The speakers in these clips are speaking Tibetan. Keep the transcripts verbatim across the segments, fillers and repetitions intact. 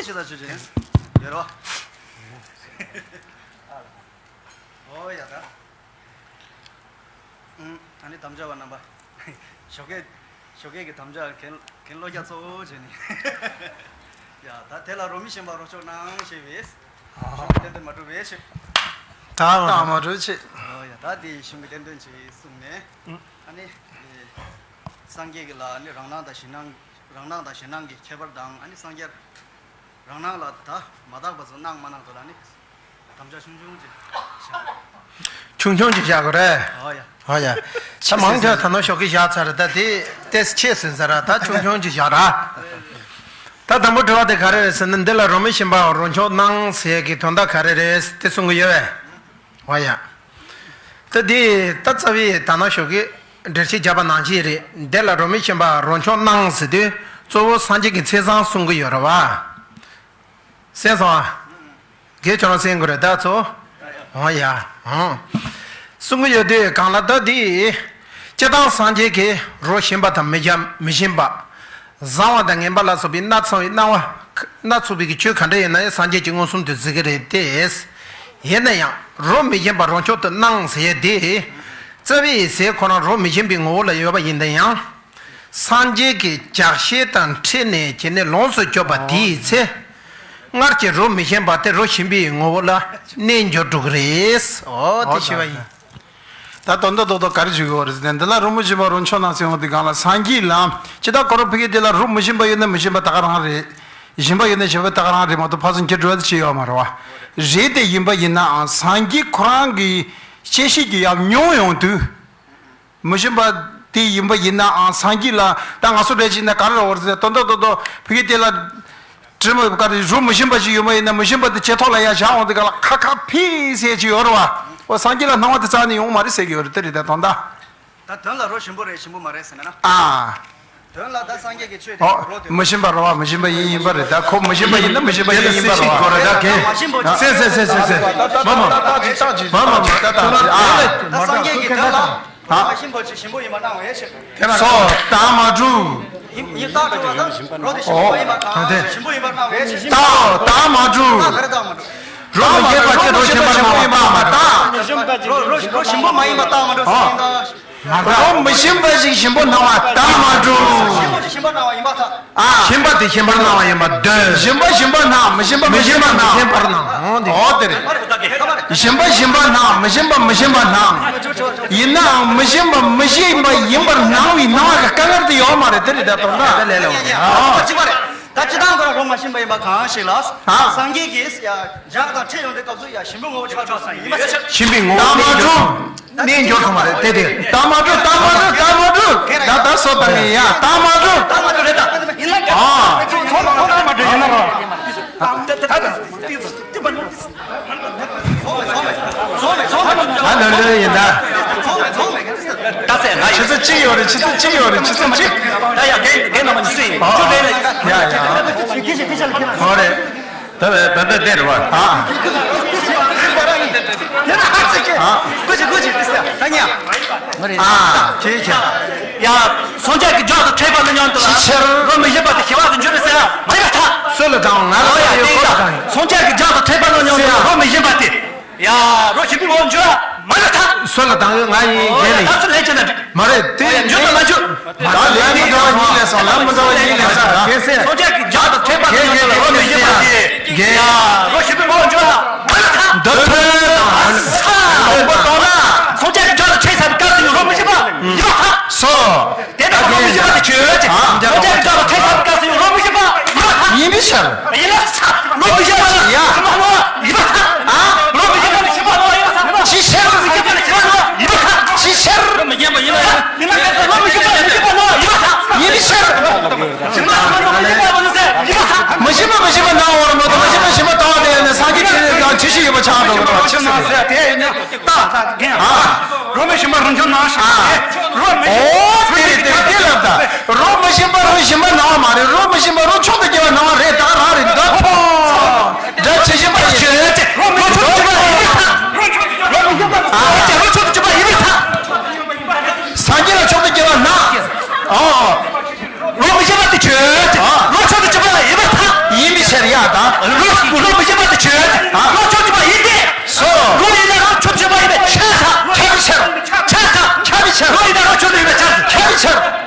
ཆེ་ད་ཆོས་ཅན། ཡོད་རོ། ཨོ་ཡ་ད། ཨུམ། ཨ་ནི་དམ་བཅའ་བ་རྣམ་པ། ཞོགས་ཀས། ཞོགས་ཀས་ཀྱི་དམ་བཅའ་མཁན་མཁན་བློ་རྒྱ་གཙོ་བོ་བྱས་ནས། ཡ་ད་དེ་ལ་རོ་མི་ཤན་པ་རོ་མཆོག་གནང་ཞེས་པས། གཏན་དུ་མ་གྲུབ་པའི་ཕྱིར། ད་མ་གྲུབ་ཕྱིར། ཨོ་ཡ་ད་དེ་གཞུང་གི་བསྟན་དོན་ཆེ་གསུངས་ནས། ཨ་ནི། སངས་རྒྱས་ཀྱི་ལ་ནི་རང་སྣང་དང་གཞན་སྣང་། རང་སྣང་དང་གཞན་སྣང་གི་ཁྱད་པར་དང་། ཨ་ནི་སངས་རྒྱས་རང་སྣང་ལ་ད་མ་དག་པ་ཚོ་སྣང་མ་སྣང་དེ་ལ་ནི་དམ་བཅའ་ཆུང་ཆུང་ཅིག་བཞག་ཆུང་ཆུང་ཅིག་བཞག་དགོས་རེད། ཨོ་ཡ། ཨོ་ཡ། ད་མང་ཐོས་ད་ནོ་ཞོགས་ཀྱི་བཞག་ཚར་རེད། ད་དེ་ཏེས་ཆེ་ཟིན་ཚར་ར། ད་ཆུང་ཆུང་ཅིག་བཞག་ར། ད་དང་པོ་དྲི་བ་དེ་ག་རེ་རེད་ཟེར་ན། འདི་ལ་རོ་མི་ཤན་པ་རོ་མཆོག་སྣང་ཟེར་གྱི་དོན་དག་ག་རེ་རེད་དེ་གསུང་གི་ཡོད་པས། ཨོ་ཡ། ད་འདི་ད་རྩ་བའི་ད་ནང་ཞོགས་ཀྱི་འགྲེལ་བཤད་བརྒྱབ་པ་ནང་བཞིན་རེད། འདི་ལ་རོ་མི་ཤན་པ་རོ་མཆོག་སྣང་ཟེར་དུས་གཙོ་བོ་སངས་རྒྱས་ཀྱི་མཚན་བཟང་གསུང་གི་ཡོད་རེད་བ། གསན་སོང་ཨ། དགེ་ཁྱོད་རང་གསན་དགོས་རེད་ད་ཚོ། ཨོ་ཡ། ཨོ། གསུང་གི་ཡོད་དུས་གང་ལ་ད་འདི། སྤྱིར་བཏང་སངས་རྒྱས་ཀྱི་རོ་ཞན་པ་དང་མི་ཞན་མི་ཞན་པ། བཟང་བ་དང་ངན་པ་ལ་སོགས་པའི་སྣ་ཚོགས་པའི་སྣང་བ། སྣ་ཚོགས་པའི་གི་ཆོས་ག་འདྲ་ཡིན་ན་ཡང་སངས་རྒྱས་ཀྱིས་མངོན་སུམ་དུ་གཟིགས་ཀྱི་རེད་དེ། ཡིན་ན་ཡང་རོ་མི་ཞན་པ་རོ་མཆོག་ཏུ་སྣང་ཟེར་ཡས་དེ། རྩ་བའི་ཟས་ཁོ་རང་རོ་མི་ཞན་པའི་ངོ་བོ་ལ་ཡོད་པ་ཡིན་ན་ཡང་། སངས་རྒྱས་ཀྱི་ལྗགས་བཤད་དང་འཕྲད་ནས་བྱས་ནས་ལོངས་སུ་སྤྱོད་པ་དེའི་ཚེ། སྔར་གྱི་རོ་མི་ཞན་པ་དེ་རོ་ཞན་པའི་ངོ་བོ་ལ་གནས་འགྱུར་འགྲོ་གི་རེད། འོ་དེ་ཞུ་བ་ཡིན། ད་དོན་དག་རྡོག་རྡོག་ག་རེ་ཞུ་དགོས་རེད་ཟེར་ན། འདི་ལ་རོ་མི་ཞན་པ་རོ་མཆོག་སྣང་ཟེར་འོང་དུས་སྒང་ལ་སངས་རྒྱས་ལ་ཇི་ལྟར་ཁོ་རང་ཕ་གི་དེ་ལ་རོ་མི་ཞན་པ་ཡོད་ན་མི་ཞན་པ་ད་ག་རང་རེད། ཞན་པ་ཡོད་ན་ཞན་པ་ད་ག་རང་རེད་མ་གཏོགས་ཕར་ཚུར་འཁྱེར་འགྲོ་ཡ་ཅི་ཡོད་མ་རེད་བ། རེད་དེ་ཡིན་པ་ཡིན་ནའང་སངས་རྒྱས་ཁོ་རང་གི་བཅད་ཤེས་ཀྱི་ཡབ་མྱོང་ཡོང་དུས། མི་ཞན་པ་དེ་ཡིན་པ་ཡིན་ནའང་སངས་རྒྱས་ལ་ད་ང་ཚོ་འདྲ་ཅིག་ན་ག་རེ་རེད་ཟེར་ན། དོན་དག་རྡོག་རྡོག་ཕ་གི་དེ་ལ་དྲི་མ་ག་རེ་རོ་མི་ཞན་པ་ཞིག་ཡོད་པ་ཡིན་ན་མི་ཞན་པ་དེ་ཇེ་ཐོག་ལ་ཡར་བཞག་འོང་དུས་སྒང་ལ་ཁ་ཁ་ཕི་ཟེར་ཅིག་ཡོད་རེད་བ། འོ་སངས་རྒྱས་ལ་སྣང་བ་དེ་རྩ་ནས་ཡོང་མ་རེད་ཟེར་གྱི་ཡོད་རེད། དེ་རེད་ད་དོན་དག་ད་དོན་ལ་རོ་ཞན་པོ་རེད་ཞན་པོ་མ་རེད་ཟེར་ན་ན། ཨ། དོན་ལ་ད་སངས་རྒྱས་ཀྱི་ཆོས་དེ་ཨོ། རོ་དེ་མི་ཞན་པ་རེད་བ། མི་ཞན་པ་ཡིན་ཡིན་པ་རེད། ད་ཁོ་མི་ཞན་པ་ཡིན་ན་མི་ཞན་པ་ཡིན་ཡིན་པ་རེད་བ། དེ་ལ་སེམས་ཤིང་དགོས་རེད་ད་གན། མ་མ། སེ་སེ་སེ་སེ་སེ། མ་མ་མ། མ་མ་མ། ད་ད་ཨ། ད་སངས་རྒྱས་ཀྱི་དོན་ལ་ཨ། མ་ཞན་པ་ཅིག་ཞན་པོ་ཡིན་པ་སྣང་བའི་ཕྱིར། སོ་ད་མ་གྲུབ། ཡིན་ཡིན་རྟགས་གྲུབ་པ་དང་རོ་དེ་ཞན་པོ་ཡིན་པ་སྣང་བའི་ཕྱིར། ཞན་པོ་ཡིན་པ་སྣང་བའི་ཕྱིར། ད་ད་མ་གྲུབ། རྟགས་ག་རེ་རྟགས་མ་གྲུབ། རོ་མི་ཞན་པ་ཅིག་རོ་ཞན་པ་སྣང་བ་རྟགས་མ་གྲུབ། རོ་རོ་རོ་ཞན་པོ་མ་ཡིན་པ་རྟགས་མ་གྲུབ་ཟེར་ཡིན་ད། མ་རེད། རོ་མི་ཞན་པ་ཞིག་ཞན་པོ་སྣང་བ་ད་མ་འགྲོ། ཞན་པོ་ཞིག་ཞན་པ་སྣང་བ་ཡིན་པར་ཐལ། ཨ། ཞན་པ་དེ་ཞན་པར་སྣང་བ་ཡིན་པ་འདོད། ཞན་པ་ཞན་པ་སྣང་། མི་ཞན་པ་མི་ཞན་པ་སྣང་། མི་ཞན་པར་སྣང་། འོ་དེ། འོ་དེ་རེད། ཞན་པ་ཞན་པ་སྣང་། མི་ཞན་པ་མི་ཞན་པ་སྣང་། ཡིན་ནའང་མི་ཞན་པ་མི་ཞན་པ་ཡིན་པར་སྣང་བའི་སྣང་བ་གི་དཀའ་ངལ་དེ་ཡོད་མ་རེད། དེ་རེད་ད་དོན་དག་ཨ། ད་སྤྱིར་བཏང་ཁོ་རང་རོ་མ་ཞན་པ་ཡིན་པ་གང་ཞིག་ལ། ཨ། སངས་རྒྱས་ཀྱིས་ཡ། ལྗགས་དང་འཕྲད་ཡོང་དུས་སྐབས་སུ་ཡ་ཞན་པོའི་ངོ་བོ་ཆགས་ཆོག་ས་ཡིན་པ་ཞིག་ཞན་པའི་ངོ་བོ་གནས་འགྱུར་གནས་འགྱུར་སོང་བ་རེད་དེ་དེ། ད་མ་འགྲོ་ད་མ་འགྲོ་ད་མ་འགྲོ། ད་ད་སོ་ད་ངས་ཡ་ད་མ་འགྲོ། ད་མ་འགྲོ་རེད་ད། ཡིན་ལ་ཨ། ཚོ་ཚོ་ཚོ་མ་འགྲོ་ཡིན་ན་རོ། ད་ད་ད་ད། ད་ལོས་ལོས་ཡིན་ད། ད་ཚེ་ང་ཆུ་ཚོད་གཅིག་ཡོད་རེད། ཆུ་ཚོད་གཅིག་ཡོད་རེད། ཆུ་ཚོད་གཅིག་ད་ཡ་རྒན་རྒན་རྣམ་པ་ཉི་ཤུ་ཡིན། ཨ། ཆུ་ལེན་ལེན། ཡ་ཡ། ཧོ་རེད། ད་ད་ད་དེ་རེད་བ། ཨ། ཨ། ཀུ་ཅི་ཀུ་ཅི་དེ་ད་ཉ། ཨ། ཁྱེད་ཁྱེད། ཡ། སངས་རྒྱས་ཀྱི་ལྗགས་དང་འཕྲད་པ་ནི་མཉམ་དུ་ལ། ཅི་ཕྱིར། རོ་མི་ཞན་པ་དེ་ཞི་བ་དུ་འགྱུར་ཟེར་མ་ཡིན་པར་ཐལ། སུ་ལ་དང་ང་ལ་ཡོད་ཁོ་ལ་དང་། སངས་རྒྱས་ཀྱི་ལྗགས་དང་འཕྲད་པ་ནི་མཉམ་དུ་ལ་རོ་མི་ཞན་པ་དེ། ཡ། རོ་ཞན་པའི་ངོ་བོ་འགྱུར་བ་མ་ལ་ཐག་སོ་ལ་དང་ང་ཡིན་ཨོ་གཞན་ཡ་ལས། ད་སུ་ལས་ཅི་ན། མ་རེད་དེ། འགྱུར་དང་མ་འགྱུར། ད་ལས་མི་འདྲ་བ་གཉིས་ལས་སོང་། ལམ་མི་འདྲ་བ་གཉིས་ལས་སོང་། ད་གལ་སྲིད། སངས་རྒྱས་ཀྱི་ལྗགས་དང་འཕྲད་པ་དང་མཉམ་དུ་རོ་མི་ཞན་པ་དེ། ཡ། རོ་ཞན་པའི་ངོ་བོ་འགྱུར་བ་མ་ལ་ཐག་འདི་ཐོས་དང་། ལོག་པ་གཏོང་ན། སངས་རྒྱས་ཀྱི་ལྗགས་དང་འཕྲད་ཚར་བའི་སྐབས་སུ་ཡང་རོ་མི་ཞན་པ་ཡིན་པར་ཐལ། སོ། དེ་ལྟར་རོ་མི་ཞན་པ་དེ་ཆོས་ཅན། ཨ། སངས་རྒྱས་ཀྱི་ལྗགས་དང་འཕྲད་ཚར་བའི་སྐབས་སུ་ཡང་རོ་མི་ཞན་པ་ཡིན་པར་ཐལ། ཡིན་པའི་ཕྱིར། ཡིན་ལ། རོ་མི་ཞན་པ་ཡ། ཞན་པ་སྣང་བ་ཡིན་པར་ཐལ། ཨ། རོ་མི་ཞན་པ་ཞན་པ་སྣང་བ་ཡིན་པར་ཐལ། ཅི་ཕྱིར། རོ་མི་ཞན་པ་ཞན་པ་སྣང་བ་ཡིན་པར་ཐལ། ཅི་ཕྱིར། རོ་མི་ཞན་པ་ཡིན་ལ་ཡིན་པར་ཐལ། རོ་མི་ཞན་པ་ཞན་པ་སྣང་བ་ཡིན་པར་ཐལ། ཡིན་པའི་ཕྱིར། ཞན་པ་སྣང་བ་ཡིན་པར་ཐལ། མི་ཞན་པ་མི་ཞན་པ་སྣང་བ་མ་གཏོགས་མི་ཞན་པ་ཞན་པ་སྣང་བ་དེ་ནི་སངས་རྒྱས་ཀྱི་ཡང་ཇི་ཞིག་ཡོད་པ་ཆགས་འགྲོ་གི་རེད་བ། ཅི་ཟེར་ན། རོ་མི་ཞན་པ་རང་བྱུང་སྣང་ཞིང་། རོ་མི་ཞན་པ། ཨོ་དེ་རེད་དེ་རེད་དེ་ལབ་ད། རོ་མི་ཞན་པ་རོ་ཞན་པ་སྣང་བ་མ་རེད། རོ་མི་ཞན་པ་རོ་མཆོག་ཏུ་གྱུར་པ་སྣང་བ་རེད། ད་རང་རེད་འདོད་ཕོ། སྒྲ་ཇི་བཞིན་པ་ཡིན། རོ་མཆོག་ཏུ་གྱུར་པ་ཡིན་པར་ཐལ། རོ་མཆོག་ཏུ་གྱུར་པ་ཡིན་པར་ཐལ། སངས་རྒྱས་ལ་མཆོག་ཏུ་གྱུར་པ་སྣང་། ཨོ། རོ་མི་ཞན་པ་དེ་ཆོས་ཅན། རོ་མཆོག་ཏུ་གྱུར་པ་ཡིན་པར་ཐལ། ཡིན་པའི་ཕྱིར་ཡ་ད།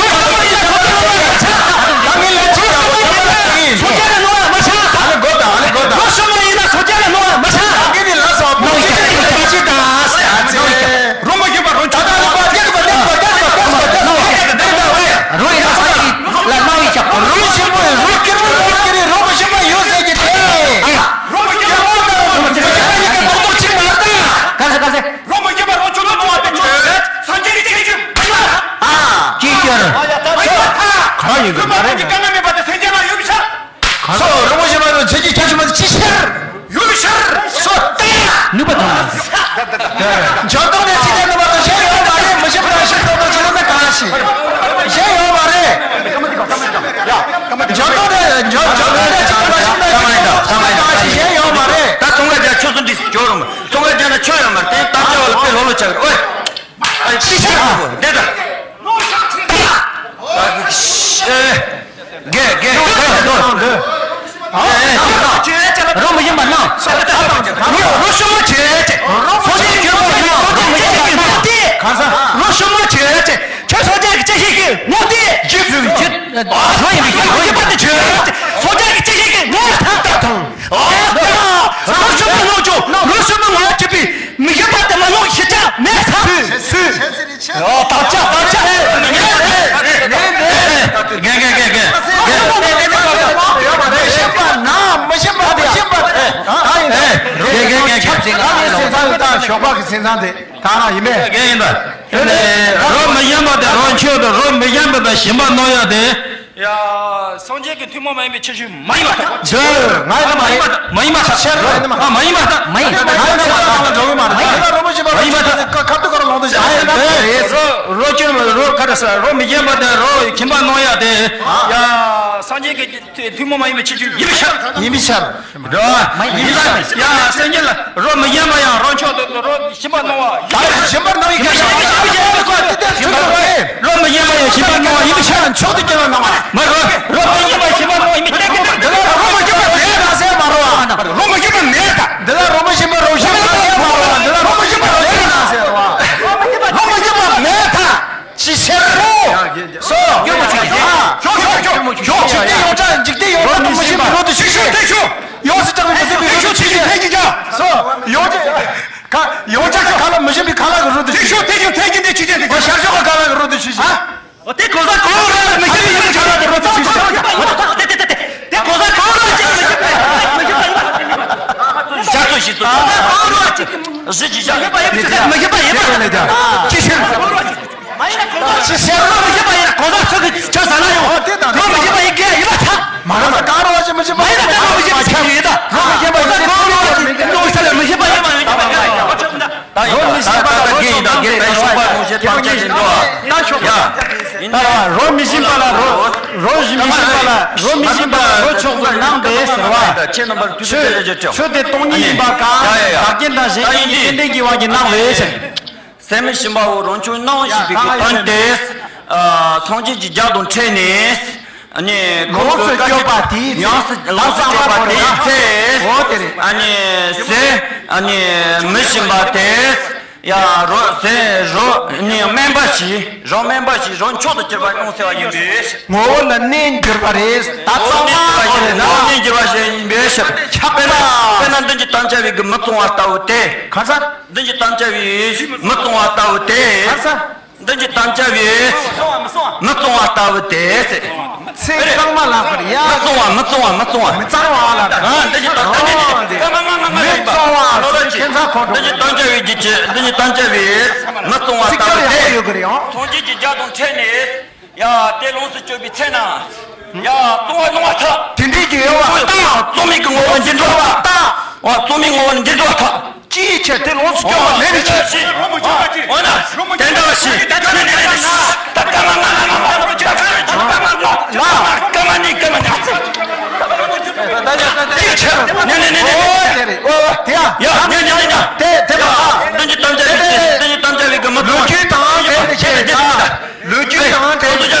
ཁྱོད་རང་མ་ཡིན་ལ་ཁོ་ཚོ་ལ་ཆ། ད་མི་ལ་ཆ་ར་བ་ད་མ་ལ་ཡིན། ཁྱོད་རང་ནོ་ཡ་མ་ཆ། རོ་རོ་ཤུ་མོ་བྱེད་ཅེས། སངས་རྒྱས་ཀྱི་ཆོས་པོ་ཡང་སངས་རྒྱས་ཀྱི་ཆོས་ཀྱི་ངོ་སྟེ། གང་ཟག་རོ་ཤུ་མོ་བྱེད་ཅེས། ཁྱོད་སངས་རྒྱས་ཀྱི་ཆོས་ཀྱི་ངོ་སྟེ། རྗེ་བཙུན་རྗེ། ཨ་ཡིན་པའི་རོ་ཡིན་པ་དེ་བྱེད་ཅེས། སངས་རྒྱས་ཀྱི་ཆོས་ཀྱི་ངོ་ཐ་དང་། ཨ་རོ་ཤུ་མོ་ངོ་ཅོ་རོ་ཤུ་མོ་ངོ་བྱེད་པའི་མི་ཤེས་པ་དེ་མ་ལོག་ཤེས་ཅང་མེད་ས། སུས་སུས། ཨོ། དག་ཆ་དག་ཆ། ངེ་ངེ་ངེ་ངེ། མི་ཤེས་པ་ན་མི་ཤེས་པ་མི་ཤེས་པ་དེ་ད་ཡིན་ད། ངེ་ངེ་ངེ་ངེ། ད་ངའི་སེམས་ཚང་ད་ཞོགས་པ་གི་སེམས་ཚང་དེ་ད་རང་ཡིན་མེད། ངེ་ཡིན་ད། རོ་མི་ཡིན་པ་དེ་རོ་མཆོག་དང་རོ་མི་ཡིན་པ་དང་ཞིམ་པ་གནང་ཡ་དེ། ཡ། སངས་རྒྱས་ཀྱི་ཐུན་མོང་མ་ཡིན་པའི་ཁྱད་ཆོས་མ་ཡིན་པ་དང་། འདི་ང་ཡིན་ན་མ་ཡིན་པ་དང་། མ་ཡིན་པ་དང་། ཤེར་ང་ཡིན་ན་མ་ཡིན་པ་དང་། མ་ཡིན་པ་དང་། ང་ཡིན་ན་མ་ཡིན་པ་དང་། ང་ཡིན་ན་མ་ཡིན་པ་དང་། ཁ་ཁ་ཐུག་ག་ར་ལོང་དུ་ཞིག་ཨ་ཡིན་ན་རོ་ཅོ་རོ་ཁ་ར་ས་རོ་མི་རྒན་པ་དང་རོ་ཁྱིམ་པ་གནང་ཡ་དེ། ཡ། སངས་རྒྱས་ཀྱི་ཐུན་མོང་མ་ཡིན་པའི་ཁྱད་ཆོས་ཡིན་པའི་ཕྱིར། ཡིན་པའི་ཕྱིར། རོ། མ་ཡིན་པ། ཡ། སངས་རྒྱས་ལ་རོ་མི་རྒན་པ་ཡང་རོ་མཆོག་ཏུ་རོ། ཞིམ་པ་གནང་བ། ད་ཞིམ་པར་གནང་བའི་སྐད་ཆ་ཡིན་པའི་ཕྱིར། རོ་མི་རྒན་པ་ཡང་ཞིམ་པར་གནང་བ་ཡིན་པའི་ཕྱིར། མཆོག་ཏུ་གྱུར་པ་གནང་བ། མ་རོ། རོ་མི་རྒན་པ་ཞིམ་པར་གནང་བ་ཡིན་པའི་སྐད་ཆ། འདི་ལ་རོ་མི་རྒན་པ་མེད་ན་ཟེར་མ་རོ། རོ་མི་རྒན་པ་མེད་ད། འདི་ལ་རོ་མི་རྒན་པ་རོ་ཞིམ་པར་ཟེར་མ་རོ། འདི་ལ་རོ་མི་རྒན་པ་རོ་ཞིམ་ན་ཟེར་རོ། རོ་མི་རྒན་པ་མེད་ད། ཅི་ཕྱིར་རོ། སོ། ཡོང་ཆོག་ཡོང་ཆོག་ཡོང་ཆོག་ཡོང་ཆོག་འཇིག་རྟེན་ཡོངས་གྲགས་འཇིག་རྟེན་ཡོངས་གྲགས་དང་མི་ཤེས་པའི་རོ་དེ་ཤུགས་ཤུགས་ཡོངས་སུ་གྲགས་པའི་མི་ཤེས་པའི་རོ་དེ་ཤུགས་ཤུགས་སོ། ཡོངས་གྲགས་ཁ་ཡོངས་གྲགས་ཁ་ལ་མི་ཤེས་པའི་ཁ་ལག་གི་རོ་དེ་ཤུགས་ཤུགས་ཤར་ཕྱོགས་ཁ་ལག་གི་རོ་དེ་ཤུགས་ཤུགས། དེ་གོ་ས་གོ་ར་མི་ཤེས་པའི་ཁ་ལག་གི་རོ་དེ་ཤུགས་ཤུགས། དེ་གོ་ས་གོ་ར་ཅིག་མི་ཤེས་པའི་མི་ཤེས་པའི་ཞག་ཚོ་ཞིག་ཚོ། གོ་ས་གོ་ར་ཅིག་གཞི་ཅི་བྱ། མི་ཤེས་པ་ཡིན་པ་ཡིན་པ་ཡིན་པ། ཅི་ཕྱིར། ཅི་ཕྱིར་རོ་མི་ཤེས་པ་ཡིན་གོ་ས་ཚོ་གི་ཆོས་ཟ་ན་ཡོང་། དེ་དང་རོ་མི་ཤེས་པ་ཡིན་གེ་ཡིན་པ་ཆགས། མ་ར་ད་ག་རོ་ཅི་མི་ཤེས་པ་མ་ཡིན་ན་ད་རོ་མི་ཤེས་པ་ཆགས་ཡོད་ད། རོ་མི་ཤེས་པ་ཡིན་གོ་ས་གོ་རོ་ཅི་མི་ཤེས་པ་ཡིན་པ་ཡིན་པ། རོ་མི་ཤེས་པ་ལ་རོ་ཆོག་གམ་དེ་ཡིན་ནོ། ད་ཤོག་ཡ། རོ་མི་ཤེས་པ་ལ་རོ་རོ་མི་ཤེས་པ་ལ་རོ་མི་ཤེས་པ་ལ་རོ་མཆོག་ཏུ་སྣང་བས་ཟེར་བ། ཆོས་ཆོས་དེ་སྟོང་ཉིད་ཡིན་པ་གང་བདག་རྐྱེན་དང་གཞན་དབྱེ་གཉིས་ཀྱི་རྟེན་འབྲེལ་གྱི་དབང་གིས་སྣང་བས་ཟེར། སེམས་མི་ཤེས་པའོ་རང་བྱུང་སྣང་བ་ཤེས་པའི་གི་དོན་ཏེ། སངས་རྒྱས་ཀྱི་ཞལ་དང་འཕྲད་ནས། ཨ་ནི་ལོངས་སུ་སྤྱོད་པ་དེའི་ཚེ། ཡང་སྲིད་ལོངས་སུ་སྤྱོད་པ་དེའི་ཚེ། འོ་དེ་རེད། ཨ་ནི་ཟས་ཨ་ནི་མི་ཤེས་པ་དེ། ཡ་རོ་ཟས་རོ་ནི་དམན་པ་ཞིག་རོ་དམན་པ་ཞིག་རོ་མཆོག་ཏུ་གྱུར་པ་ཡོང་ཟེར་བ་ཡིན་པས། ངོ་བོ་ལ་གནས་འགྱུར་བ་རེད། ད་ཚང་མ་ངོ་བོ་ལ་གནས་འགྱུར་བ་ཞིག་ཡིན་པས། ཁྱབ་པ། དཔེར་ན་འདི་ཉིད་དམ་བཅའ་བའི་གི་མི་གཙང་བ་ལྟ་བུ་དེ། ག་ས། འདི་ཉིད་དམ་བཅའ་བའི་མི་གཙང་བ་ལྟ་བུ་དེ། ག་ས། འདི་ཉིད་དམ་བཅའ་བའི་མི་གཙང་བ་ལྟ་བུ་དེ། ཚེ་གཙང་མ་ལ་བར་ཡ། མི་གཙང་བ་མི་གཙང་བ་མི་གཙང་བ། མི་གཙང་བ་ལ། ཨ་འདི་ཉིད་དམ་བཅའ་བའི་མི་གཙང་བ་ཁྱེད་ཚ་ཁོ་འདི་ཉིད་དམ་བཅའ་བའི་རྒྱུད་ཀྱི་འདི་ཉིད་དམ་བཅའ་བའི་མི་གཙང་བ་ལྟ་བུ་དེ། ཡོད་གི་རེད་ཨང་། སངས་རྒྱས་ཀྱི་ཞལ་དང་འཕྲད་ནས། ཡ་དེ་ལོངས་སུ་སྤྱོད་པའི་ཚེ་ན། ཡ་གཙང་བ་སྣང་བ་ཐལ། དེ་འདྲའི་གི་ཡོད་བ། ད་གཙང་མའི་གི་ངོ་བོ་འདི་འགྲོ་བ། ད་གཙང་མའི་ངོ་བོ་འདི་འགྲོ་བ་ཐལ། ཅིའི་ཕྱིར་དེ་ལོངས་སུ་སྤྱོད་པ་མེད་པའི་ཕྱིར། འོ་ན། དེ་འདྲ་བ་ཞིག་ད་ཀ་མ་ང་ང་ང་ང་ང་། ད་ཀ་མ་ནི་ཀ་མ་ནི། ཅིའི་ཕྱིར། ནེ་ནེ་ནེ་ནེ། འོ་དེ་རེད། ཡ་ནེ་ནེ་ནེ་ནེ། དེ་དེ་མ། འདི་ཉིད་དམ་བཅའ་བའི་འདི་ཉིད་དམ་བཅའ་བའི་གི་མི་ལོ་རྒྱུས་དང་དེ་རེད་ཅེས། ལོ་རྒྱུས་དང་དེ་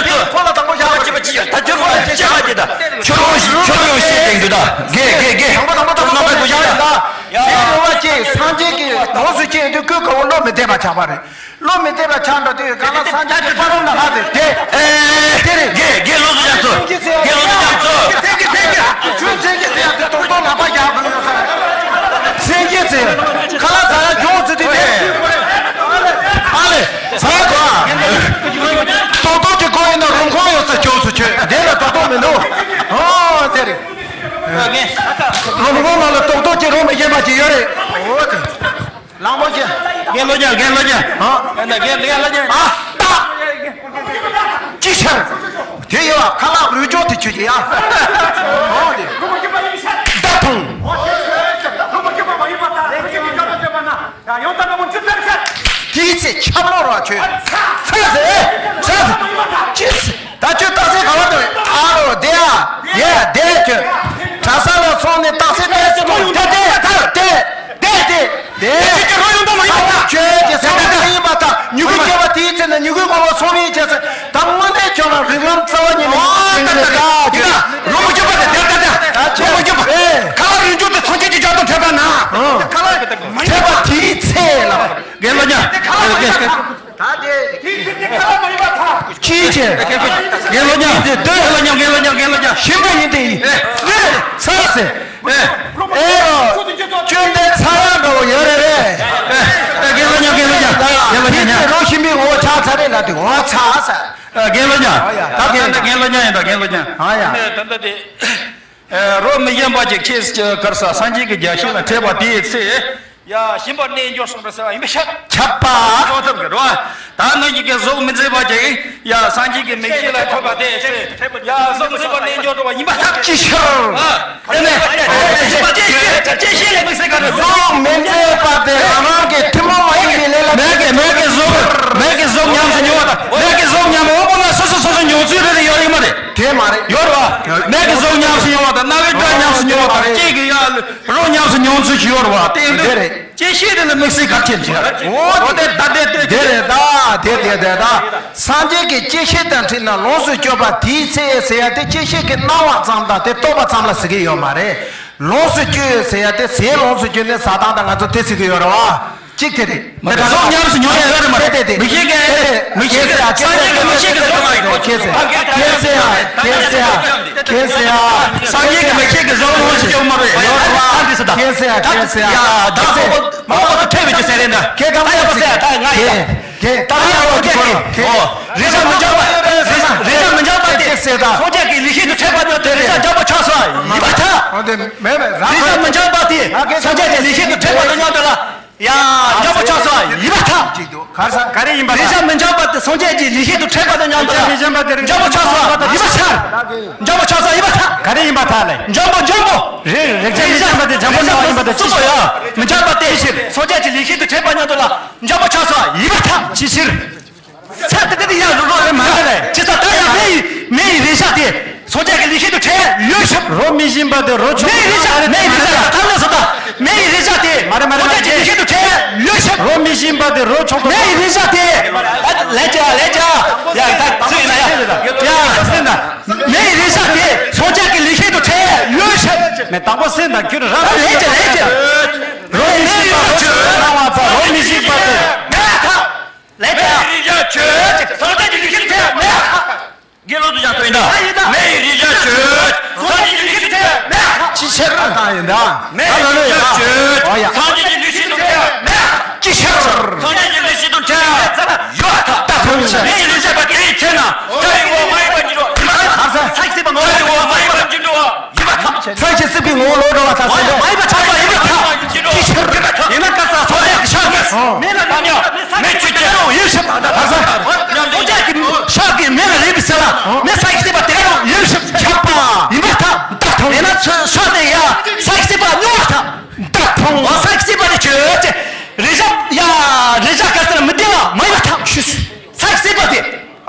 ཁོ་ལ་དང་པོ་ཡག་པ་ཅིག་པ་ཅིག་ད་ཁྱོད་རང་ལ་ཅི་བྱ་བ་ཅིག་ད། ཁྱོད་རང་ཞིག་ཁྱོད་རང་ཞིག་དེང་དུ་ད། དགེ་དགེ་དགེ། དང་པོ་དང་པོ་དང་པོ་དང་པོ་ཡག་ཡིན་ད། དེ་རེ་བ་ཅིག་སངས་རྒྱས་ཀྱི་ལོངས་སུ་སྤྱོད་དུས་སྐུ་ག་བོ་བློ་མི་གཏད་པ་ཆགས་པ་རེད། བློ་མི་གཏད་པ་ཆགས་འགྲོ་དུས་ག་ལ་སངས་རྒྱས་ཀྱི་ཕ་རོལ་ན་ཧ་དེ་དེ། ཨེ་དེ་རེད། དགེ་དགེ་ལོ་སུ་ཅག་ཚོ། དགེ་ལོ་སུ་ཅག་ཚོ། ཆོས་མཚན་གྱི་ཚེ་ཡང་དེ་དོག་དོག་ལག་པ་བཞག་དགོས་ཡོད་ས་རེད། མཚན་གྱི་ཚེ་ཁ་ལག་ཟ་ཡ་འཇོག་ཚུལ་དེ་རེད། ཨ་ལེ། ཟ་གོ། ཏོག་ཏོག་གི་གོ་ཡིན་ན་རུང་ཁོང་ཡོད་ས་ཅོག་སུ་ཆོད་དེ་ལ་ཏོག་ཏོག་མི་འདུག་ཨོ་དེ་རེད། རུང་ཁོང་ནང་ལ་ཏོག་ཏོག་གི་རུང་མི་ཡན་པ་ཅིག་ཡོད་རེད། ཨོ་དེ། ལང་པོ་ཆེ། རྒན་ལོ་རྒྱ། རྒན་ལོ་རྒྱ། ཧ། རྒན་རྒན་རྒན་ལོ་རྒྱ། ཨ། ཏ། ཅི་ཕྱིར། དེ་ཡོད་ཁ་ལག་རུས་སྦྱོར་དེ་ཆོས་ཀྱི་ཡ། ཧོ་དེ། ད་ཐུང་། དེའི་ཚེ་ཁྱབ་ལོ་ར་ཆོས། ཚེ་ཚེ། ཚེ་ཚེ། ཅི་ཚེ། ད་ཁྱོད་རྟགས་གསལ་ག་བར་འདུག་ཨ་རོ་དེ་ཡ། ཡ་དེ་ཁྱོད། གྲྭ་ས་ལ་སོང་ནས་རྟགས་གསལ་ཏོག་ཙམ་དེ་དེ་དེ་དེ་དེ་དེ། དེ་ཁྱོད་ཀྱི་རོ་ཡོང་དོ་མ་ཡིན་པ་དང་། ཁྱོད་ཀྱི་སེམས་ཁ་ཡིན་པ་དང་། མྱུ་གུ་སྐྱེ་བ་དེའི་ཚེ་ན་མྱུ་གུའི་ངོ་བོ་སོང་བའི་རྗེས་སུ་ད་དངོས་གནས་ཁྱོད་ལ་རིགས་ལམ་རྩ་བ་ཉིད་ནས་ཨོ་ད་ད་ད་ད་རོ་མ་སྐྱོབ་པ་དེ་དེ་ད་ད་ད་རོ་མ་སྐྱོབ་པ། ཁ་ལག་རུས་སྦྱོར་དེ་སངས་རྒྱས་ཀྱི་ཞལ་དང་འཕྲད་པ་ན། རྒན་ལོ་ཉག་ད་དེ། ཅི་བྱེད། རྒན་ལོ་ཉག་རྒན་ལོ་ཉག་རྒན་ལོ་ཉག་རྒན་ལོ་ཉག་རྒན་ལོ་ཉག་ཞིམ་པ་ཡིན་དེ་ཡིན། ཨེ། ཚ་ཟེར། ཨེ། ཨེ་རོ། ཅོན་ཏན་ཚ་ཡང་འདྲ་བོ་ཡོད་རེད་རེད། ཨེ། རྒན་ལོ་ཉག་རྒན་ལོ་ཉག་རྒན་ལོ་ཉག་རྒན་ལོ་ཉག་རོ་ཞིམ་པའི་ངོ་བོ་ཆགས་ཚར་རེད་ལ་དེ་ངོ་ཚ་ཟེར། རྒན་ལོ་ཉག་ད་རྒན་ལོ་ཉག་ཡིན་ད་རྒན་ལོ་ཉག་ཨ་ཡ། ད་ལྟ་དེ། རོ་མི་གཞན་པ་ཅིག་ཁྱེད་གར་ས་སངས་རྒྱས་ཀྱི་རྒྱལ་སྲིད་ལ་འཕྲད་པ་དེའི་ཚེ། ཡ་ཞིམ་པ་རྣལ་འབྱོར་གསུངས་པ་ཟེར་བ་ཡིན་པ་ཤག་ཁྱབ་པ། ཚོགས་ཐབས་ཀྱི་རོ། ད་ནང་གི་གཟུགས་མི་མཛེས་པ་ཅིག་ཡ་སངས་རྒྱས་ཀྱི་མིག་ཤེས་ལ་ཐོབ་པ་དེ་ཚེ། ཡ་གཟུགས་མཛེས་པ་རྣལ་འབྱོར་འགྲོ་བ་ཡིན་པ་ཤག་ཅི་ཕྱིར། ཨ་ནི། ཅི་ཤེས་ཅི་ཤེས་ལ་མི་ཟེར་ག་རེ། གཟུགས་མི་མཛེས་པ་དེ་རང་རང་གི་ཐུན་མོང་མ་ཡིན་པའི་ལས་ལ། མིག་གི་མིག་གི་གཟུགས། མིག་གི་གཟུགས་ཉམས་སུ་མྱོང་བ་དང་མིག་གི་གཟུགས་ཉམས་དབང་པོ་ལ་སོ་སོ་སོ་སོ་མྱོང་ཚུལ་རེ་རེ་ཡོད་རེད་མ་རེད། དེ་མ་རེད། ཡོད་རེད་བ། མིག་གི་གཟུགས་ཉམས་སུ་མྱོང་བ་དང་རྣ་བའི་སྒྲ་ཉམས་སུ་མྱོང་བ་དང་ལྕེ་གི་ཡ་རོ་ཉམས་སུ་མྱོང་ཚུལ་ཞིག་ཡོད་རེད་བ། དེ་འདི་རེད། ཅི་ཤེས་དེ་ལ་དམིགས་བསལ་གལ་ཆེན་ཞིག་རེད། འོ་དེ་ད་དེ་དེ་དེ་རེད་ད། དེ་དེ་དེ་ད། སངས་རྒྱས་ཀྱི་ཅི་ཤེས་དང་འཁྲིལ་ན་ལོངས་སུ་སྤྱོད་པ་དེའི་ཚེ་ཟེར་ཡ་དེ་ཅི་ཤེས་ཀྱི་སྣང་བ་ཙམ་དང་དེ་རྟོགས་པ་ཙམ་ལ་ཟེར་གྱི་ཡོད་མ་རེད། ལོངས་སུ་སྤྱོད་ཟེར་ཡ་དེ་ཟས་ལོངས་སུ་སྤྱོད་ནས་ཟ་སྟངས་དང་ང་ཚོ་དེ་ཟེར་གྱི་ཡོད་རེད་བ། གཅིག་དེ་རེད། མི་གཟུགས་ཉམས་སུ་མྱོང་ཡ་ཡོད་རེད་མ་རེད། དེ་དེ་དེ། མི་ཤེས་མཁན། མི་ཤེས་མཁན། སངས་རྒྱས་ཀྱི་མི་ཤེས་མཁན་ཟེར་བ་ཡོད། ཁྱེད་ཚེ། ཁྱེད་ཚེ་ཡ། ཁྱེད་ཚེ་ཡ། ཁྱེད་ཚེ་ཡ། སངས་རྒྱས་ཀྱི་མི་ཤེས་ཀྱི་གཟུགས་ལོངས་སུ་སྤྱོད་མ་རེད། ཡོད་རེད་བ། ཁྱེད་ཚེ་ཡ། ཁྱེད་ཚེ་ཡ། ད་ཁོ་མ་ཁོ་ཐོས་པའི་ཆུ་ཟེར་རེད་ད། ཁྱེད་ད་ཡོད་ཟེར། ད་ང་ཡིན་ད། ཁྱེད་ད་ཡོད་ཀྱི་ཁོ་རེད། རེ་ཆ་མི་འཇོག་པ། རེ་ཆ་མི་འཇོག་པ་དེ། སངས་རྒྱས་ཀྱི་ལེགས་བཤད་དུ་འཕྲད་པ་ནི་དེ་རེ་ཆ་འཇོག་པ་ཆགས་སོ། ཡིན་པ་ཐལ། འོ་དེ་མེད་མེད་རང་རེ་ཆ་མི་འཇོག་པ་དེ་སངས་རྒྱས་ཀྱི་ལེགས་བཤད་དུ་འཕྲད་པ་དང་མཉམ་དུ་ལ། ཡ། འཇོག་པ་ཆགས་སོ། ཡིན་པ་ཐལ། གཅིག་ཏུ་གར་ས་ག་རེ་ཡིན་པ་རེ་ཆ་མི་འཇོག་པ་དེ་སངས་རྒྱས་ཀྱི་ལེགས་བཤད་དུ་འཕྲད་པ་དང་མཉམ་དུ་ལ། རེ་ཆ་མི་འཇོག་པ་དེ་རེ་འཇོག་པ་ཆགས་སོ། ཡིན་པ་ཐལ། འཇོག་པ་ཆགས་སོ། ཡིན་པ་ཐལ། ག་རེ་ཡིན་པ་ཐལ་ལེ། འཇོག་པ་འཇོག་པ། རེ་རེ་ཆ་མི་འཇོག་པ་དེ་འཇོག་པ་ནང་ཡིན་པ་དེ་སུ་གོ་ཡ། མི་འཇོག་པ་དེ་ཕྱིར་སངས་རྒྱས་ཀྱི་ལེགས་བཤད་དུ་འཕྲད་པ་མཉམ་དུ་ལ། འཇོག་པ་ཆགས་སོ། ཡིན་པ་ཐལ། ཅི་ཕྱིར། ཚད་དེ་དེ་ཡང་རོ་རོ་རེ་མ་རེད། ཅི་ད་ད་ཡང་མེ་ཡི་མེ་ཡི་རེ་ཆ་དེ་སངས་རྒྱས་ཀྱི་ལེགས་བཤད་དུ་འཕྲད་ཡོད་ཤོག་རོ་མི་བཞིན་པ་དེ་རོ་ཆུང་མེ་ཡི་རེ་ཆ་མེ་ཡི་རེ་ཆ་ད་ལ་སོ་ད་མེ་ཡི་རེ་ཆ་དེ་མ་རེད་མ་རེད། སངས་རྒྱས་ཀྱི་ལེགས་བཤད་དུ་འཕྲད་ཡོད་ཤོག་རོ་མི་བཞིན་པ་དེ་རོ་ཆུང་མེ་ཡི་རེ་ཆ་དེ་ལས་ཀྱ་ལས་ཀྱ་ཡ་ད་ཚུལ་ཡིན་ན་ཡ་ཡ་སེམས་ད་མེ་ཡི་རེ་ཆ་དེ་སངས་རྒྱས་ཀྱི་ལེགས་བཤད་དུ་འཕྲད་ཡོད་ཤོག་མེ་དང་པོ་སེམས་ད་ཁྱོད་རང་ལས་ཀྱ་ལས་ཀྱ་རོ་མི་བཞིན་པ་རོ་ཆུང་སྣང་བ་ཚ་རོ་མི་བཞིན་པ་དེ། ལས་ཀྱ། མེ་ཡི་རེ་ཆ་ཆོད། སངས་རྒྱས་ཀྱི་ལེགས་བཤད་དེ་མེད། དགེ་སློང་དུ་ཡང་ཐོས་ཡིན་ད། མེ་ཡི་རེ་ཆ་ཆོད། སངས་རྒྱས་ཀྱི་ལེགས་བཤད་དེ་མེད། ཅི་ཕྱིར་ད་ཡིན་ད། མེ་ཡི་རེ་ཆ་ཆོད། ཨོ་ཡ། སངས་རྒྱས་ཀྱི་ལེགས་བཤད་དེ་མེད། ཅི་ཕྱིར། སངས་རྒྱས་ཀྱི་ལེགས་བཤད་དེ་ཡོད་ད། ད་ཐོས་ཤིག་མེ་ཡི་རེ་ཆ་པ་དེའི་ཚེ་ན་ཚ་བའི་འོག་མ་ཡིན་པ་འགྱུར་རོ། ཚ་བའི་འོག་མ་ཡིན་པ་འགྱུར་རོ། ཡིན་པ་ཐམས་ཅད་ཚ་ཞིང་སྲིད་པའི་ངོ་བོ་ལོག་འགྲོ་བ་དང་། སེམས་ཅན་མ་ཡིན་པ་ཆགས་པ་ཡིན་པ་ཐམས་ཅད་ཕྱིར། ཡིན་ན་སྐབས་སུ་སངས་རྒྱས་ཀྱི་ཕྱག་གིས་མེ་ལ་རེག་མེ་ཆུ་སྐྱེ་རུང་ཡིན་ཞིང་། སངས་རྒྱས་ཀྱི་ཕྱག་གིས་མེ་ལ་རེག་པའི་ཚེ་ལ་མེ་ཚ་ཞིང་སྲིད་པ་དེ་རུང་ཡིན་ཞིང་ཁྱབ་པ་ཡིན་པ་ཐམས་ཅད་ཡིན་ན་ཕྱག་དེ་ཡ་ཚ་ཞིང་སྲིད་པ་སྨྱོ་བ་དང་། ཚ་ཞིང་སྲིད་པ་དེ་ཆོས་ཅན། རེག་བྱ་ཡ་རེག་བྱ་སྐབས་སུ་ལ་མི་བདེ་བ་མ་ཡིན་པ་ཐམས་ཅད། ཚ་ཞིང་སྲིད་པ་དེ།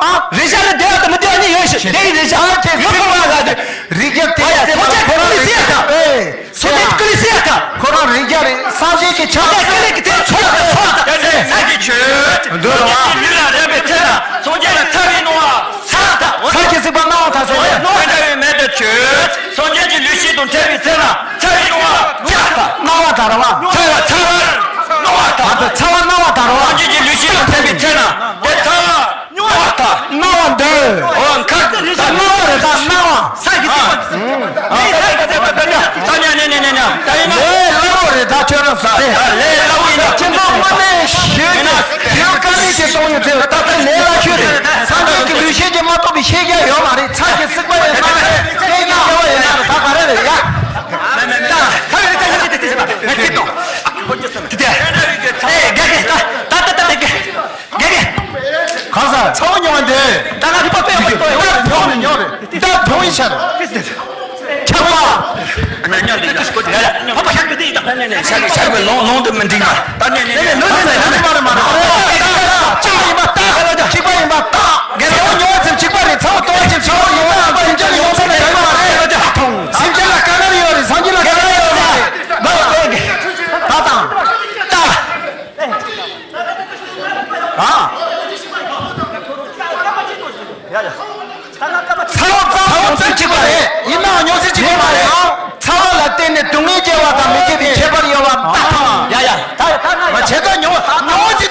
ཨ། རེག་བྱ་ལ་བདེ་བ་དང་མི་བདེ་བ་གཉིས་ཡོད་ཞིང་། དེ་ཡི་རེག་བྱ་ཨ་ཅེ་ཡོད་ཁོ་བ་ལ་དེ། རེག་བྱ་དེ་ཨ་ཡ་ཚོ་ཅག་ཀུན་ལས་སྲིད་ཡ་ད། ཨེ། ཚོ་ཅག་ཀུན་ལས་སྲིད་ཡ་ད། ཁོ་རང་རེག་བྱ་རེད། སངས་རྒྱས་ཀྱི་ཕྱག་སངས་རྒྱས་ཀྱི་དེ་ཚོ་ལ་ཚོ་ལ་ད། ཚ་གི་ཆོས། འདོད་རུང་ཨ། ལུས་ལ་རེག་པའི་ཚེ་ན་སངས་རྒྱས་ལ་ཚ་བའི་སྣང་བ་ཚ་ད། ཚ་ཞིང་སྲིད་པ་སྣང་བ་ད་ཟེར་ཏེ། སྣང་བ་འདྲ་བའི་མེ་དེ་ཆོས། སངས་རྒྱས་ཀྱི་ལེགས་བཤད་དང་འཕྲད་པའི་ཚེ་ན་ཚ་བའི་སྣང་བ་ཡག་ད། སྣང་བ་ད་ར་བ། ཚ་བ་ཚ་བར་སྣང་བ་ད། ད་ཚ་བ་སྣང་བ་ད་ར་བ། སངས་རྒྱས་ཀྱི་ལེགས་བཤད་དང་འཕྲད་པའི་ཚེ་ན་དེ་ཚ་བ། སྣང་བ་འདོད། འོ་མཁར་དེ་ད་སྣང་བ་རེད་ད་སྣང་བ། ས་གི་ཚེ་པ། ཨ། ད་ཉ་ཉ་ཉ་ཉ་ཉ། ད་ཡིན་ན། ལས་སླ་བོ་རེད་ད་ཁྱོད་རང་ས་རེད། ལས་སླ་བོ་ཡིན་ན། སྤྱི་ཚོགས་དངོས་གནས་ཞོལ་གྱི་ཞོལ་དཀའ་ལས་ཅིག་གཏོང་ཡོད་ཚེ་ད་ལྟ་ལས་སླ་ཤོས་རེད། སངས་རྒྱས་ཀྱི་ལེགས་བཤད་ཅིག་མ་གཏོགས་པའི་ཤེས་རྒྱ་ཡོད་མ་རེད། ཚ་གི་ཚིག་པ་ཡོད་ན་རེད། སྐད་ཡིག་སྐྱོ་བ་ཡོད་ན་རེད། ད་ག་རེ་རེད་ཡ། ད་ཁ་བའི་ལས་ཀ་ཡིན་དེ་དེ་དེ་དེ་དེ་དེ། དེ་དེ། ཨེ་དགེ་དགེ་ད་ད་ད་ད་དགེ་དགེ། གང་ཟག་ཚ་བོ་མྱོང་བ་འདི། ད་ང་རིག་པ་དཔེ་ཡག་པོ་ཡོད། ད་མྱོང་རེད་མྱོང་རེད། ད་མཐོང་ཡིན་ཤར། ཆགས་པ། ང་མྱོང་འདི་ད་ཤོད་དེ་ཡ་ཡ། ཕ་ཕ་ཤར་གི་འདི་ད། ནས་ནས་ནས་ཤར་གི་ཤར་གི་ལོང་ལོང་དུ་མི་འགྲིག་མ། ད་ནས་ནས་ནས་ནས་ལོང་ནས་ནས་མ་རེད་མ་རེད། ལྕགས་ཡིན་པ་ད། གཅིག་པ་ཡིན་པ་ད། ཚ་བོ་མྱོང་བ་ཚིམ་གཅིག་པ་རེད། ཚ་བོ་ལྟོ་བ་ཚིམ་ཚ་བོ་ཡོང་བ་ཡིན་པ་སེམས་ཅན་ལ་ཡོང་ཚུལ་ལ་ཡོད་མ་རེད། སེམས་ཅན་ལ་དཀའ་ངལ་ཡོད་རེད། སེམས་ཅན་ལ་དཀའ་ངལ་ཡོད་མ་རེད། ད་དང་། ད། ཨ། ཡ་ཡ། ཚ་བ་ཚ་བ་མྱོང་ཚུལ་གཅིག་པ་རེད། ཡིན་ནའང་མྱོང་ཚུལ་གཅིག་པ་མ་རེད། ཚ་བ་ལ་བརྟེན་ནས་སྡུག་བསྔལ་སྐྱེ་བ་དང་མི་སྐྱེ་བའི་ཁྱད་པར་ཡོད་པ་ལྟ་ཐང་། ཡ་ཡ། ད་ད་ན་ཡ། བྱས་ཙང་མྱོང་བ་མྱོང་བ་ཅིག་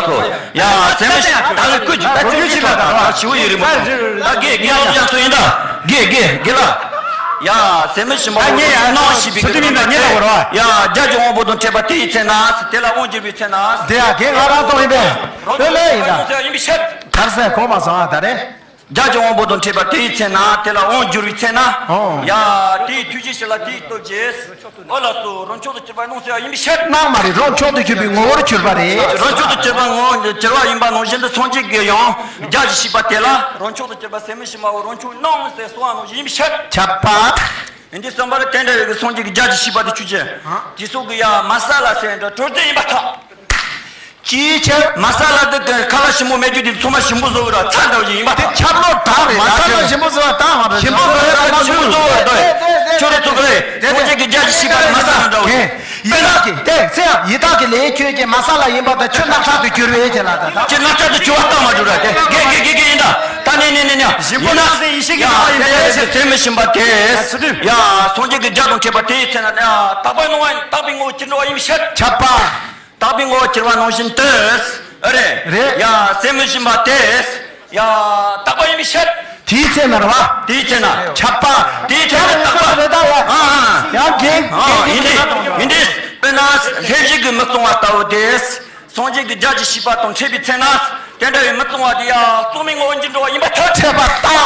ལགས་སོ། ཡ་ཟེར་མི་ཤེས་ད་གི་ཀུན་གྱི་ད་ཀུན་གྱི་ད་ད་ཞི་བོ་ཡོད་རེད་མ་གཏོགས་ད་དགེ་དགེ་ལོ་ཡང་ཚོ་ཡིན་ད། དགེ་དགེ་དགེ་ལ། ཡ་ཟེར་མི་ཤེས་མ་འོ་ནང་ཞིག་པའི་གི་ཡ་རྒྱ་གི་དབང་པོ་དང་འཕྲད་པ་དེ་ཡི་ཚེ་ན་དེ་ལ་དབང་བསྒྱུར་བའི་ཚེ་ན། དེ་ཡ་དགེ་ང་རང་གཏོང་ཡིན་པས། ཨོ་ལེ་ཡིན་ད། ཡིན་པའི་ཕྱིར། གར་ཟེར་གོ་མ་སོང་ཨ་ད་རེ། རྒྱ་གི་དབང་པོ་དང་འཕྲད་པ་དེའི་ཚེ་ན་དེ་ལ་དབང་བསྒྱུར་བའི་ཚེ་ན། ཨོ། ཡ་དེའི་ཐུགས་རྗེ་ཞིག་ལ་དེའི་སྟོབས་ཀྱིས། ཨོ་ལགས་སོ་རང་མཆོག་ཏུ་གྱུར་པ་སྣང་ཟེར་བ་ཡིན་པའི་ཕྱིར། སྣང་མ་རེད་རང་མཆོག་ཏུ་གྱུར་པའི་ངོ་བོར་གྱུར་པ་རེད། རང་མཆོག་ཏུ་གྱུར་པ་ངོ་བོར་གྱུར་པ་ཡིན་པ་ནང་བཞིན་དུ་སངས་རྒྱས་ཀྱིས་ཡང་རྒྱ་ཞེས་པ་དེ་ལ་རང་མཆོག་ཏུ་གྱུར་པ་ཟེར་མི་ཤེས་མ་འོ་རང་མཆོག་སྣང་ཟེར་གསུངས་པ་ནང་བཞིན་ཡིན་པའི་ཕྱིར། ཁྱབ་པ། འདི་གསུམ་པར་དེ་འདྲ་བའི་སངས་རྒྱས་ཀྱི་རྒྱ་གི་ཤེས་པ་དེ་ཆོས་ཅན། དེ་སོགས་ཀྱི་ཡ་མ་ས་ལ་ཟེར་འདྲ་གྲོལ་རྫས་ཡིན་པར་ཐལ། ཅིའི་ཕྱིར། མ་ས་ལ་དེ་གི་ཁ་ལག་ཞིམ་པོ་མེད་རྒྱུ་དེ་ཚང་མ་ཞིམ་པོ་བཟོ་གི་ར་ཚྭ་འདྲ་བ་ཞིག་ཡིན་པར་ཐལ། ཁྱབ་ལོ་དག་རེད་མ་ས་ལ་ཞིམ་པོ་བཟོ་བ་དག་མ་རེད། ཞིམ་པོ་བཟོ་བའི་ཁ་ལག་ཞིམ་པོ་བཟོ་བར་དོ། ཁྱོད་རེ་ཚོ་གི་རེད་སངས་རྒྱས་ཀྱི་རྒྱ་གི་ཤེས་པ་མ་ས་ལ་འདྲ་བ་ཞིག་ཡི་དྭགས་ཀྱི་དེ་ཚེ་ཡི་དྭགས་ཀྱི་ལས་ཁྱོད་ཀྱི་མ་ས་ལ་ཡིན་པ་དང་ཆུ་རྣག་ཁྲག་ཏུ་གྱུར་བའི་ཁྱེད་ལ་ད་ད། ཆུ་རྣག་ཁྲག་ཏུ་གྱུར་བ་ལྟ་མ་འགྲོ་ར་དེ་དགེ་དགེ་དགེ་དགེ་ཡིན་ད། ད་ནི་ནི་ནི་ནི་ཞིམ་པོ་ཡིན་ན་ནགས་ཚལ་ཡེ་ཤེས་ཀྱི་ཡ་ལྟ་བ་ཡིན་ཏེ་ཟེར་ཟེར་མི་ཞིམ་པ་དེ་ཡ་སངས་རྒྱས་ཀྱི་རྒྱ་དང་འཕྲད་པ་དེའི་ཚེ་ན་ནི་ཡ་དག་པའི་ངོ་བོ་དག་པའི་ངོ་བོ་ཅི་འགྲོ་བ་ཡིན་ཕྱིར། ཁྱབ་པ། དག་པའི་ངོ་བོ་གྱུར་པ་ནང་བཞིན་དུ། ཨ་རེ། རེད། ཡ་ཟེར་མི་བཞིན་པ་དེ། ཡ་དག་པ་ཡིན་པའི་ཕྱིར། དེའི་ཚེ་ན་རེད་བ། དེའི་ཚེ་ན། ཁྱབ་པ། དེའི་ཚེ་ན་དག་པ། རེད་ད་ཡ། ཨ་ཨ། ཡང་དགེ། ཨ་ཡིན་ཏེ། ཡིན་ཏེ། དཔེར་ན་ལྷན་སྐྱེས་ཀྱིས་མི་གཙང་བ་ལྟ་བུ་དེ། སངས་རྒྱས་ཀྱི་རྒྱ་གི་ཤེས་པ་དང་འཕྲད་པའི་ཚེ་ན། དེ་འདྲ་བའི་མི་གཙང་བ་དེ་ཡ་གཙང་མའི་ངོ་བོ་ཉིད་འགྲོ་བ་ཡིན་པར་ཐལ། འཕྲད་པ་ལྟ།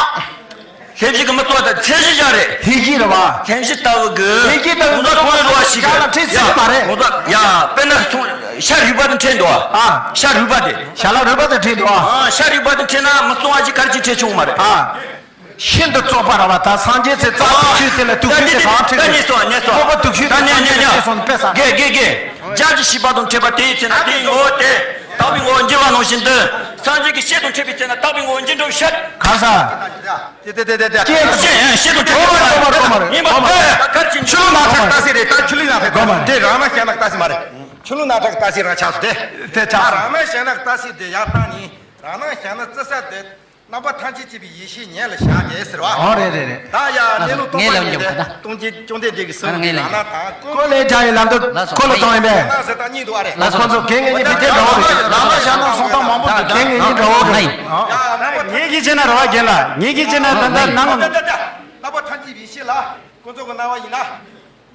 ལྷན་སྐྱེས་ཀྱི་མི་གཙང་བ་དང་ཚད་གཞི་བཞག་རེད། ལྷན་སྐྱེས་ལ་བ། ལྷན་སྐྱེས་ལྟ་བུ་གི། ལྷན་སྐྱེས་ལྟ་བུ་ང་ཚོ་གོང་ནས་འགྲོ་བ་ཞིག་གི། ཤ་ལ་འཕྲད་སྲིད་མ་རེད། ང་ཚོ་ཡ་དཔེར་ན་ཚོང་ཤ་རུས་པ་དང་འཕྲད་འདུག་ཨ། ཤ་རུས་པ་དེ། ཤ་ལ་རུས་པ་དང་འཕྲད་འདུག་ཨ། ཤ་རུས་པ་དང་འཕྲད་ན་མི་གཙང་བ་ཞིག་ག་རེ་ཅིག་འཕྲད་ཆོག་མ་རེད། ཨ། ཤིན་ཏུ་བཙོག་པ་ར་བ་ད་སངས་རྒྱས་ཚེ་རྩ་བ་ཆུ་དེ་ལ་དུག་ཤུལ་དེ་གང་འཕྲད་ཀྱི། ཁོག་པ་དུག་ཤུལ་དེ་སངས་རྒྱས་ཚེ་སོང་དཔེ་ས། དགེ་དགེ་དགེ། རྒྱ་གི་ཤེས་པ་དང་འཕྲད་པ་དེའི་ཚེ་ན་དེའི་ངོ་བོ་དེ། དག་པའི་ངོ་བོ་འགྱུར་བ་ནང་བཞིན་དུ། སངས་རྒྱས་ཀྱི་ཤེས་དང་འཕྲད་པའི་ཚེ་ན་དག་པའི་ངོ་བོ་འགྱུར་འགྲོ་བའི་ཕྱིར། ག་ས། དེ་དེ་དེ་དེ་དེ། ཅེས་ཅེས་ཤེས་དང་འཕྲད་པའི་ཚེ་ན་དག་པའི་ངོ་བོ་ཡིན་པ་ཕྱིར། ཆུ་ལུད་ནག་ཁྲག་ལྟ་སྲིད་རེད་ད་ཆུ་ལུད་ནག་ཁྲག་ལྟ་སྲིད་དེ་རང་སྣང་ཞེན་སྣང་ལྟ་སྲིད་མ་རེད། ཆུ་ལུད་ནག་ཁྲག་ལྟ་སྲིད་རང་ཆགས་སུ་དེ། དེ་ཆགས་སོ། རང་སྣང་ཞེན་སྣང་ལྟ་སྲིད་དེ་ཡར་བཏང་ནི། རང་སྣང་ཞེན་སྣང་བརྩི་ས་དེ། རྣམ་པ་ཐམས་ཅད་སྐྱེས་པའི་ཡེ་ཤེས་ཉིད་ལ་བཞག་གེ་ཟེར་བ། ཨོ་རེད་རེད་རེད། ད་ཡ་གནས་ལུགས་སྟོང་པ་ཉིད་དེ་སྟོང་ཆེན་བཅོམ་ལྡན་འདས་ཀྱི་གསུང་གི་ལག་ན་དང་ཀུན་ལས་བྱ་ཡི་ལམ་དུ་འཁོར་ལོ་བཏང་ཡིན་པས། ལག་ན་ཟེར་ད་གཉིས་འདུག་ཨ་རེད། ལག་ཁོ་ཚོ་གན་ངེས་ཉིད་བི་ཏེ་འདྲ་བོ་རེད། རང་ལ་བཞག་ན་སོང་སྟངས་མང་པོ་འདུག་གན་ངེས་ཉིད་འདྲ་བོ་རེད། ངེད་ཀྱིས་བྱས་ན་རེ་བ་རྒན་ལ་ངེད་ཀྱིས་བྱས་ན་ད་ལྟ་ནང་ལ། རྣམ་པ་ཐམས་ཅད་ཡེ་ཤེས་ལ་ཀུན་རྫོབ་ཀྱི་སྣང་བ་ཡིན་ན།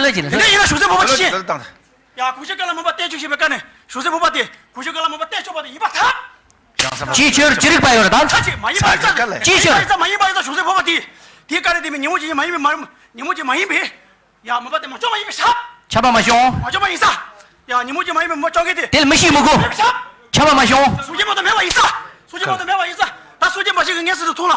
ལ་ལ་ཅི་ལ། དེ་འདྲ་ཡིན་ན་གཞུང་སྲིད་བོད་པ་ཅི་བྱེད། ད་ལྟ་ཡ་གུང་གཞི་བཀའ་སློབ་མང་པོ་བསྟན་བཅོས་བྱས་པའི་སྐབས་ནས་གཞུང་སྲིད་བོད་པ་དེ་གུང་གཞི་བཀའ་སློབ་མང་པོ་བསྟན་ཆོག་པ་དེ་ཡིན་པར་ཐལ། ཅིའི་ཕྱིར་ཅི་རིགས་པ་ཡོད་རེད་ད། ཚ་ཅིག་མ་ཡིན་པ་ཡིན་ས་ཅིའི་ཕྱིར། མ་ཡིན་པ་ཡིན་ས་གཞུང་སྲིད་བོད་པ་དེ་དེའི་སྐབས་ནས་དེ་མི་ཉིན་མོ་ཅིག་ཡིན་མ་ཡིན་པའི་མ་ཉིན་མོ་ཅིག་མ་ཡིན་པའི་ཡ་མང་པོ་དེ་མ་ཆོག་པ་ཡིན་པའི་ས། ཆགས་པ་མ་བྱུང་། མ་ཆོག་པ་ཡིན་ས། ཡ། ཉིན་མོ་གཅིག་མ་ཡིན་པའི་མི་སྐྱོ་གི་དེ། དེ་ལ་མི་ཤི་མི་དགོས། ཁྱབ་པ་མ་བྱུང་། སུ་སྐྱེ་མ་གཏོགས་མེད་པ་ཡིན་ས། སུ་སྐྱེ་མ་གཏོགས་མེད་པ་ཡིན་ས། ད་སུ་སྐྱེ་མ་ཤི་གི་ངས་སྲིད་དུ་ཐུང་ལ།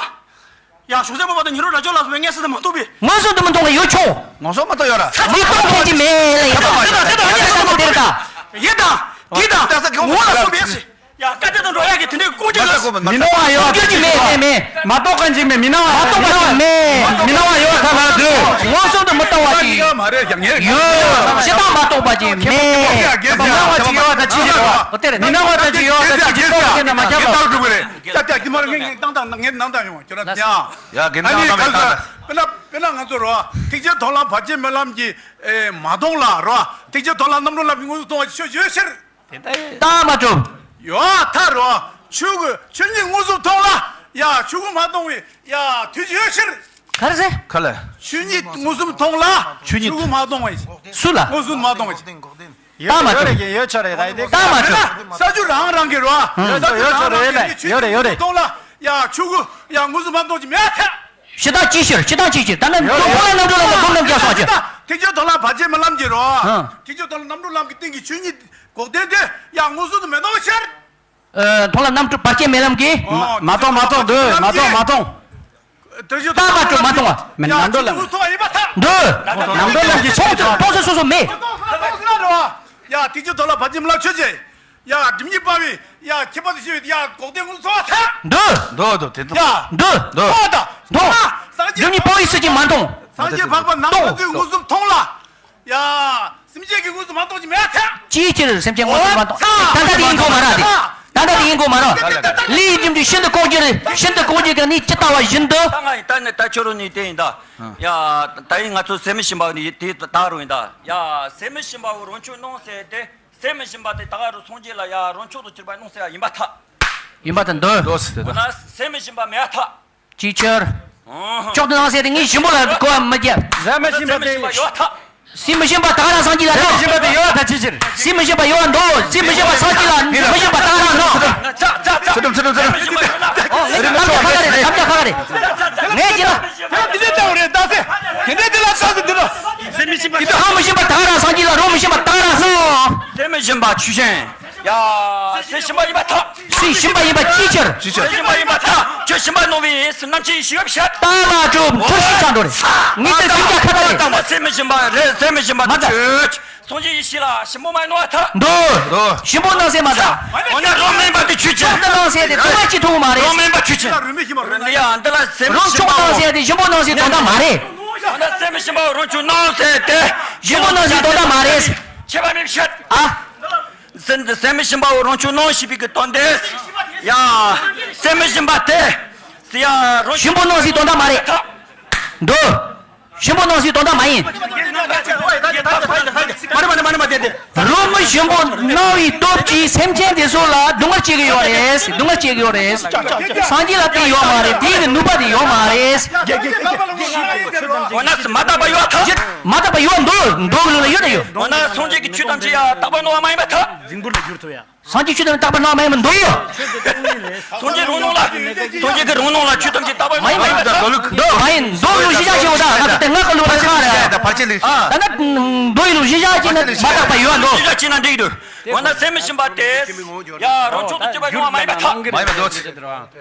ཡ། གཞུང་ཚབ་པ་དང་ཉི་རོ་ར་ཅོ་ལ་སོང་བའི་ངས་སྲིད་དུ་མ་ཐུབ་པའི། མངོན་སུམ་དུ་མི་མཐོང་བ་ཡོད་ཆོག་མངོན་སུམ་མ་གཏོགས་ཡོད་ར། མི་མཐོང་མཁན་ཅིག་མེད་ལ་ཡིན། དེ་དང་དེ་དང་དེ་དང་དེ་དང་། ཡིན་དང་། འདི་དང་། ངོ་ལ་སོང་བའི་སྲིད། ཡ། སྐད་དེ་དང་འགྲོ་ཡ་གི་དེ་འདྲའི་ཀུན་སྤྱོད་ལ། མི་སྣང་བ་ཡོད། ཀུན་སྤྱོད་ཅིག་མེད། མེད། མེད། མ་རྟོགས་མཁན་ཅིག་མེད། མི་སྣང་བ། མ་རྟོགས་པ་ཅིག་མེད། མི་སྣང་བ་ཡོད་ཐ་ལ་དུ། མངོན་སུམ་དུ་མི་ལྟ་བ་ཅིག་ཡོད། ཞེ་སྡང་མ་རྟོགས་པ་ཅིག་མེད། མི་སྣང་བ་ཅིག་ཡོད་ད་ཅི་ཞིག་རེད། མི་སྣང་བ་ཅིག་ཡོད་ད་ཅི་ཞིག་རྟོགས་ཟེར་ན་མ་ཁྱབ་པ། ཡ། དེ་མ་རེད། ངས་ངས་བཏང་བཏང་ངས་ནང་དང་ཡོང་། ཁྱོད་རང་ཡ། ཨ་ནི་གལ་སྲིད་དཔེར་ན་དཔེར་ན་ང་ཚོ་རོ། ཐེག་ཆེན་མཐོང་ལམ་བར་ཆད་མེད་ལམ་གྱི་མ་མཐོང་ལ་རོ། ཐེག་ཆེན་མཐོང་ལམ་རྣམ་གྲོལ་ལམ་གྱི་མངོན་སུམ་མཐོང་བ་ཆོས་ཡོད་ཕྱིར། རྟགས་མ་གྲུབ། ཡོད་ཐ་རོ། ཆོས་ཀྱི་ཆོས་ཉིད་མངོན་སུམ་མཐོང་ལ། ཡ། ཆོས་སྐུ་མ་མཐོང་བའི་ཡ་དུས་ཡོད་ཕྱིར། ག་རེ་ཟེར། ག་ལ། ཆོས་ཉིད་མངོན་སུམ་མཐོང་ལ། ཆོས་ཉིད། ཆོས་སྐུ་མ་མཐོང་བའི། སུ་ལ། མངོན་སུམ་མ་མཐོང་བའི། རྟགས་མ་གྲུབ། ཡོད་རེད་ཡོད་ཆོག་རེད་ད་ཡིན་ཏེ། རྟགས་མ་གྲུབ། ས་བཅུ་རང་རང་གི་རོ། ས་བཅུ་རང་རང་གི་ཆོས་ཉིད་མངོན་སུམ་མཐོང་ལ། ཡ། ཆོས་སྐུ་ཡ་མངོན་སུམ་མ་མཐོང་ཅི་མེད་ཐལ། ཞེ་དྲག་ཅིའི་ཕྱིར། ཞེ་དྲག་ཅིའི་ཕྱིར། ད་ནི་ཡོད་རེད། མཐོང་ལམ་རྣམ་གྲོལ་ལམ་ལ་སྒོམ་རྣམས་རྒྱག་སོང་ཅི། ཐེག་ཆེན་མཐོང་ལམ་བར་ཆད་མེད་ལམ་གྱི་རོ། ཧང་། ཐེག་ཆེན་མཐོང་ལམ་རྣམ་གྲོལ་ལམ་གྱི་སྟེང་གི་ཆོས་ཉིད་འགོག་བདེན་དེ་ཡང་མངོན་སུམ་དུ་མི་མཐོང་ཕྱིར། ཨ། མཐོང་ལམ་རྣམ་གྲོལ་བར་ཆད་མེད་ལམ་གྱི། ཨོ། མ་མཐོང་མ་མཐོང་འདུག་མ་མཐོང་མ་མཐོང་། ཐེག་ཆེན་རྟགས་མ་གྲུབ་མ་མཐོང་བ། མི་རྣམ་གྲོལ་ལམ། ཡང་མངོན་སུམ་མཐོང་བ་ཡིན་པར་ཐལ། འདུག་རྣམ་གྲོལ་ལམ་གྱི་ཚོགས་མཐོང་ས་སོ་སོ་མེད། ཡ། ཐེག་ཆེན་མཐོང་ལམ་བར་ཆད་མེད་ལམ་ཆོས་ཅན། ཡ། སྒྲིབ་གཉིས་སྤང་བའི་ཡ་ཁྱད་པར་དུ་ཕྱེ་བའི་ཡ་འགོག་བདེན་མངོན་སུམ་མཐོང་བ་ཐལ། འདུག་འདུག་འདུག་དེ་འདུག་ཡ། འདུག་འདུག་མཐོང་བ་དང་། མཐོང་། སངས་རྒྱས། སྒྲིབ་གཉིས་སྤང་བའི་སྲིད་ཀྱིས་མ་མཐོང་། སངས་རྒྱས་འཕགས་པ་ནང་མ་ཚུལ་མངོན་སུམ་མཐོང་ལ། ཡ། སེམས་ཅན་གྱི་མངོན་སུམ་མ་མཐོང་ཅི་མེད་ཐལ། ཅིའི་ཕྱིར་སེམས་ཅན་མངོན་སུམ་མ་མཐོང་། ད་ལྟ་དེ་ཡིན་དགོས་མ་རེད་དེ། ད་ལྟ་དེ་ཡིན་དགོས་མ་རེད། ལས་ཀྱི་རྒྱུ་འབྲས་ཤིན་ཏུ་ལྐོག་གྱུར། ཤིན་ཏུ་ལྐོག་གྱུར་གྱི་ནི་ཇི་ལྟ་བ་བཞིན་དུ། ད་ང་ད་ནི་ད་ཁྱོད་རང་ནི་དེ་ཡིན་ད། ཡ། ད་ཡིན་ང་ཚོ་སེམས་མེད་ཞེན་པ་ནི་དེ་ད་རུང་ཡིན་ད། ཡ། སེམས་མེད་ཞེན་པ་འོ་རང་ཆོས་སྣང་ཟེར་ཏེ། སེམས་མེད་ཞེན་པ་དེ་ད་ག་རུ་སངས་རྒྱས་ལ་ཡ་རང་མཆོག་ཏུ་གྱུར་པ་སྣང་ཟེར་བ་ཡིན་པར་ཐལ། ཡིན་པར་ཐལ་འདོད། འདོད་ཟེར་ཏེ་ད། འོ་ན་སེམས་མེད་ཞེན་པ་མེད་པར་ཐལ། ཅིའི་ཕྱིར། ཨོ། མཆོག་ཏུ་སྣང་ཟེར་ཏེ་ངས་ཞིམ་པོ་ལ་གོ་བ་མི་རྒྱབ། སེམས་མེད་ཞེན་པ་དེ་ཡོད་ཐལ། སེམས་མེད་ཞེན་པ་ད་ག་རང་སངས་རྒྱས་ལ་སེམས་མེད་ཞེན་པ་དེ་ཡོད་ཐལ་ཅིའི་ཕྱིར། སེམས་མེད་ཞེན་པ་ཡོད་འདོད། སེམས་མེད་ཞེན་པ་སངས་རྒྱས་ལ་མི་ཞེན་པ་ད་ག་རང་སྣང་། ཚུལ་ཁྲིམས་ཚུལ་ཁྲིམས་ཚུལ་ཁྲིམས། ཨོ། ངས་ཀྱི་ལྟ་ཁ་ཁ་རེད། ཐམས་ཅད་ཁ་ཁ་རེད། ངས་ཀྱི་ལ། དེ་འདྲའི་ལྟ་བ་རེད་ད་ཟེར། དེ་འདྲའི་དེ་ལ་ལྟ་ཟེར་འདི་ལ། སེམས་མེད་ཞེན་པ། ཡིད་དུ་ཧ་མི་ཞེན་པ་ད་ག་རང་སངས་རྒྱས་ལ་རོ་མི་ཞེན་པ་ད་ག་རང་སྣང་། སེམས་མེད་ཞེན་པ་ཆོས་ཅན། ཡ། སེམས་ཞེན་པ་ཡིན་པ་ཐལ། སེམས་ཞེན་པ་ཡིན་པ་ཅིའི་ཕྱིར། སེམས་ཞེན་པ་ཡིན་པ་ཐལ། ཁྱོད་ཞེན་པ་སྣང་བའི་སེམས་རྣམ་མཁྱེན་ཡེ་ཤེས་ཡོད་པའི་ཕྱིར། རྟགས་མ་གྲུབ་འཁྲུལ་ཞིག་ཆགས་འགྲོ་རེད། ངས་དེ་སེམས་རྒྱ་ཁ་ཁ་རེད། སེམས་མེད་ཞེན་པ་རེད། སེམས་མེད་ཞེན་པ་མ་ཐལ། ཁྱོད་སངས་རྒྱས་ཡེ་ཤེས་ལ་ཞིམ་པོ་མ་སྣང་བ་ཐལ། འདུག་ཞིམ་པོ་སྣང་ཟེར་མ་ཐལ། འོ་ན་རང་མིན་པ་དེ་ཆོས་ཅན། མཆོག་ཏུ་སྣང་ཟེར་དེ་དུ་མ་ཅིག་ཐུག་མ་རེད། རང་མིན་པ་ཆོས་ཅན། ཡ། འདི་ལ་སེམས་རང་མཆོག་སྣང་ཟེར་དེ་ཞིམ་པོ་སྣང་ཟེར་དོན་དག་མ་རེད། འོ་ན་སེམས་ཞིམ་པ་རང་མཆོག་སྣང་ཟེར་དེ་ཞིམ་པོ་སྣང་ཟེར་དོན་དག་མ་རེད། ཁྱད་པར་མེད་ཤད། ཨ། སེམས་སེམས་མེད་ཞེན་པ་འོ་རང་མཆོག་སྣང་ཞེས་པའི་གི་དོན་དེ། ཡ། སེམས་མེད་ཞེན་པ་དེ། ཡ། རང་ཞིམ་པོ་སྣང་ཟེར་དོན་དག་མ་རེད། འདུག་ཞིམ་པོ་སྣང་ཟེར་དོན་དག་མ་ཡིན། མ་རེད་མ་རེད་མ་རེད་མ་རེད་དེ་དེ། རང་མི་ཞིམ་པོ་སྣང་བའི་སྟོབས་ཀྱིས་སེམས་ཅན་དེ་ཚོ་ལ་སྡུག་བསྔལ་སྐྱེ་གི་ཡོད་རེད། སྡུག་བསྔལ་སྐྱེ་གི་ཡོད་རེད། སངས་རྒྱས་ལ་དེ་ཡོད་མ་རེད། དེའི་གི་ནུས་པ་དེ་ཡོད་མ་རེད། འོ་ན་མ་དག་པ་ཡོད་ཐལ། མ་དག་པ་ཡོད་འདུག་མདོ་གི་ལུགས་ལ་ཡོད་དེ་ཡོད། འོ་ན་སངས་རྒྱས་ཀྱི་ཆོས་ཐམས་ཅད་ཡང་རྟག་པར་སྣང་བ་མ་ཡིན་པར་ཐལ། རྫིང་བུ་ལ་བསྒྱུར་ཐུབ་ཡ། སངས་རྒྱས་ཆོས་ཐམས་ཅད་རྟག་པར་སྣང་བ་མ་ཡིན་པར་འདོད་ཡོད། སངས་རྒྱས་རང་སྣང་ལ། སངས་རྒྱས་ཀྱི་རང་སྣང་ལ་ཆོས་ཐམས་ཅད་རྟག་པར་མ་ཡིན་པར་ཐལ། མདོ་གི་ལུགས་གཞི་བཞག་བྱེད་པ་ད་ང་ཚོ་དེ་སྔགས་ཀྱི་ལུགས་ལ་ཁག་རེད། ད་ནི་མདོ་ཡི་ལུགས་གཞི་བཞག་བྱས་ན་མ་དག་པ་ཡོད་འདུག་གཞི་བཞག་བྱས་ན་འགྲིག་འདུག་འོ་ན་སེམས་མེད་ཞེན་པ་དེ། ཡ། རང་མཆོག་ཏུ་གྱུར་པ་སྣང་བ་མ་ཡིན་པར་ཐལ། མ་ཡིན་པར་འདོད།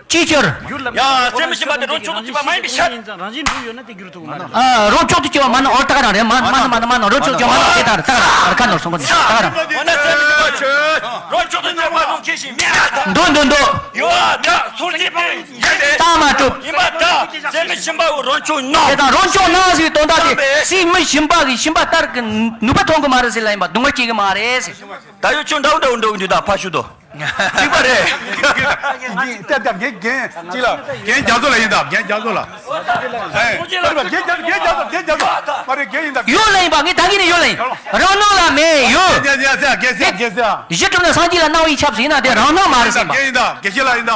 ཅིའི་ཕྱིར། ཡ། སེམས་མེད་ཞེན་པ་དེ་རང་མཆོག་ཏུ་གྱུར་པ་མ་ཡིན་པའི་ཕྱིར། རང་བཞིན་འགྲུབ་ཡོད་ན་དེ་འགྱུར་ཐུབ་མ་ན། ཨ། རང་མཆོག་ཏུ་གྱུར་པ་མ་ན། འོ་ད་ག་རང་རེད། མ་མ་ན་མ་ན་མ་ན་རང་མཆོག་གྱུར་མ་ན་དེ་ད་ར་ད་ག་ར་ཁ་ནོར་སོང་གོ་ད་ག་ར། འོ་ན་སེམས་མེད་ཞེན་པ་རང་མཆོག་ཏུ་གྱུར་པ་སྣང་མཁན་ཞིག་མེད། འདུག་འདུག་འདུག་ཡོད་ད་སོང་ཅི་པའི་ཡིན་ཏེ། རྟགས་མ་གྲུབ། ཡིན་པ་ད་སེམས་མེད་ཞེན་པ་འོ་རང་མཆོག་སྣང་། དེ་དང་རང་མཆོག་སྣང་ཟེར་བའི་དོན་དག་དེ་སེམས་མེད་ཞེན་པ་གི་ཞེན་པ་ལྟར་གི་ནུས་པ་ཐོན་གི་མ་རེད་ཟེར་ལ་ཡིན་པ་སྡུག་བསྔལ་སྐྱེ་གི་མ་རེད་ཟེར། ད་ཡོད་ཆུང་འདྲ་བོ་འདྲ་བོ་འགྲོ་གི་འདུག་ད་ཕ་ཤུ་དོ། གཅིག་པ་རེད། ལྟ་ལྟ་རྒན་རྒན་གཅིག་ལ་རྒན་རྒྱ་མཚོ་ལ་ཡིན་ད་རྒན་རྒྱ་མཚོ་ལ། ཨེ། རྒན་རྒྱ་མཚོ་རྒན་རྒྱ་མཚོ་རྒན་རྒྱ་མཚོ་མ་རེད་རྒན་ཡིན་ད། ཡོད་ལ་ཡིན་པ་ངས་ད་གིན་ནས་ཡོད་ལ་ཡིན། རང་སྣང་ལ་མེད་ཡོད། རྒན་རྒན་རྒན་ཟེར་རྒན་ཟེར། གཞི་གྲུབ་ན་སངས་རྒྱས་ལ་སྣང་བས་ཁྱབ་ཟིན་ན་དེ་རང་སྣང་མ་རེད་ཟིན་པ། རྒན་ཡིན་ད་དགེ་བཤེས་ལ་ཡིན་ད།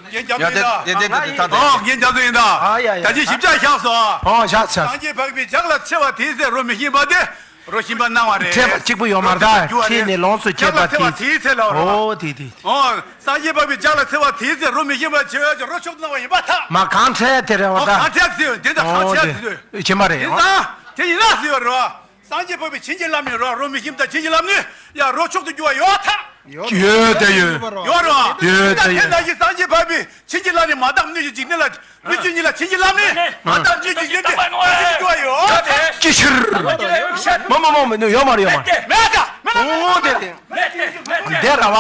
རྒན་རྒྱ་མཚོ་ཡིན་ད། ཡ་དེ་དེ་དེ་དེ་ད་དེ། ཨོ་རྒན་རྒྱ་མཚོ་ཡིན་ད། ཨ་ཡ་ཡ། ད་ཅི་ཞིབ་ཆ་བཞག་སོ། ཨོ་བཞག་བཞག་སངས་རྒྱས་འཕགས་པའི་ལྗགས་ལ་འཚེ་བ་དེའི་ཚེ་རོ་མི་ཤིན་པ་དེ། རོ་ཤིན་པ་སྣང་བ་རེད། འཕྲད་པ་གཅིག་པུ་ཡོད་མ་རེད་ད། འཕྲད་ནས་ལོངས་སུ་སྤྱད་པ་དེ། ལྗགས་ལ་འཚེ་བ་དེའི་ཚེ་ལ་རོ། ཨོ་དེ་དེ། ཨོ། སངས་རྒྱས་འཕགས་པའི་ལྗགས་ལ་འཚེ་བ་དེའི་ཚེ་རོ་མི་ཤིན་པ་བྱེད་པའི་རོ་མཆོག་ཏུ་སྣང་བ་ཡིན་པར་ཐལ། མ་གང་འཕྲད་དེ་རེད་བ་ད། ཨོ་གང་འཕྲད་ཟེར་དེ་འདྲ་གང་འཕྲད་ཟེར། ཨོ་དེ་ཕྱིན་པ་རེད། དེ་ད་དེ་ཡིན་ན་ཟེར་བ་རེད་བ། སངས་རྒྱས་འཕགས་པའི་བྱིན་གྱིས་བརླབས་ནས་རོ། རོ་མི་ཤིམ་དང་བྱིན་གྱིས་བརླབས་ནས་ཡ་རོ་མཆོག་ཏུ་གྱུར་བ་ཡོད་ཐལ། ཡོད་དེ་ཡོད། ཡོད་རོ། ཡོད་དེ་ཡོད། དེ་ནང་བཞིན་སངས་རྒྱས་འཕགས་པའི་བྱིན་གྱིས་བརླབས་ནས་མ་དག་སྣོད་བཅུད་འཇིག་རྟེན་ལ། སྣོད་བཅུད་གཉིས་ལ་བྱིན་གྱིས་བརླབས་ནས་མ་དག་སྣོད་བཅུད་འཇིག་རྟེན་དུ་གྱུར་བ་ཡོད་ཐལ། ཅི་ཕྱིར། མ་མ་མ་མ་ཡོད་མ་རེད། ཡོད་མ་རེད། མེད་ད། མེད་ད། འོ་དེ་རེད། མེད་དེ། མེད་དེ། འདི་ར་བ།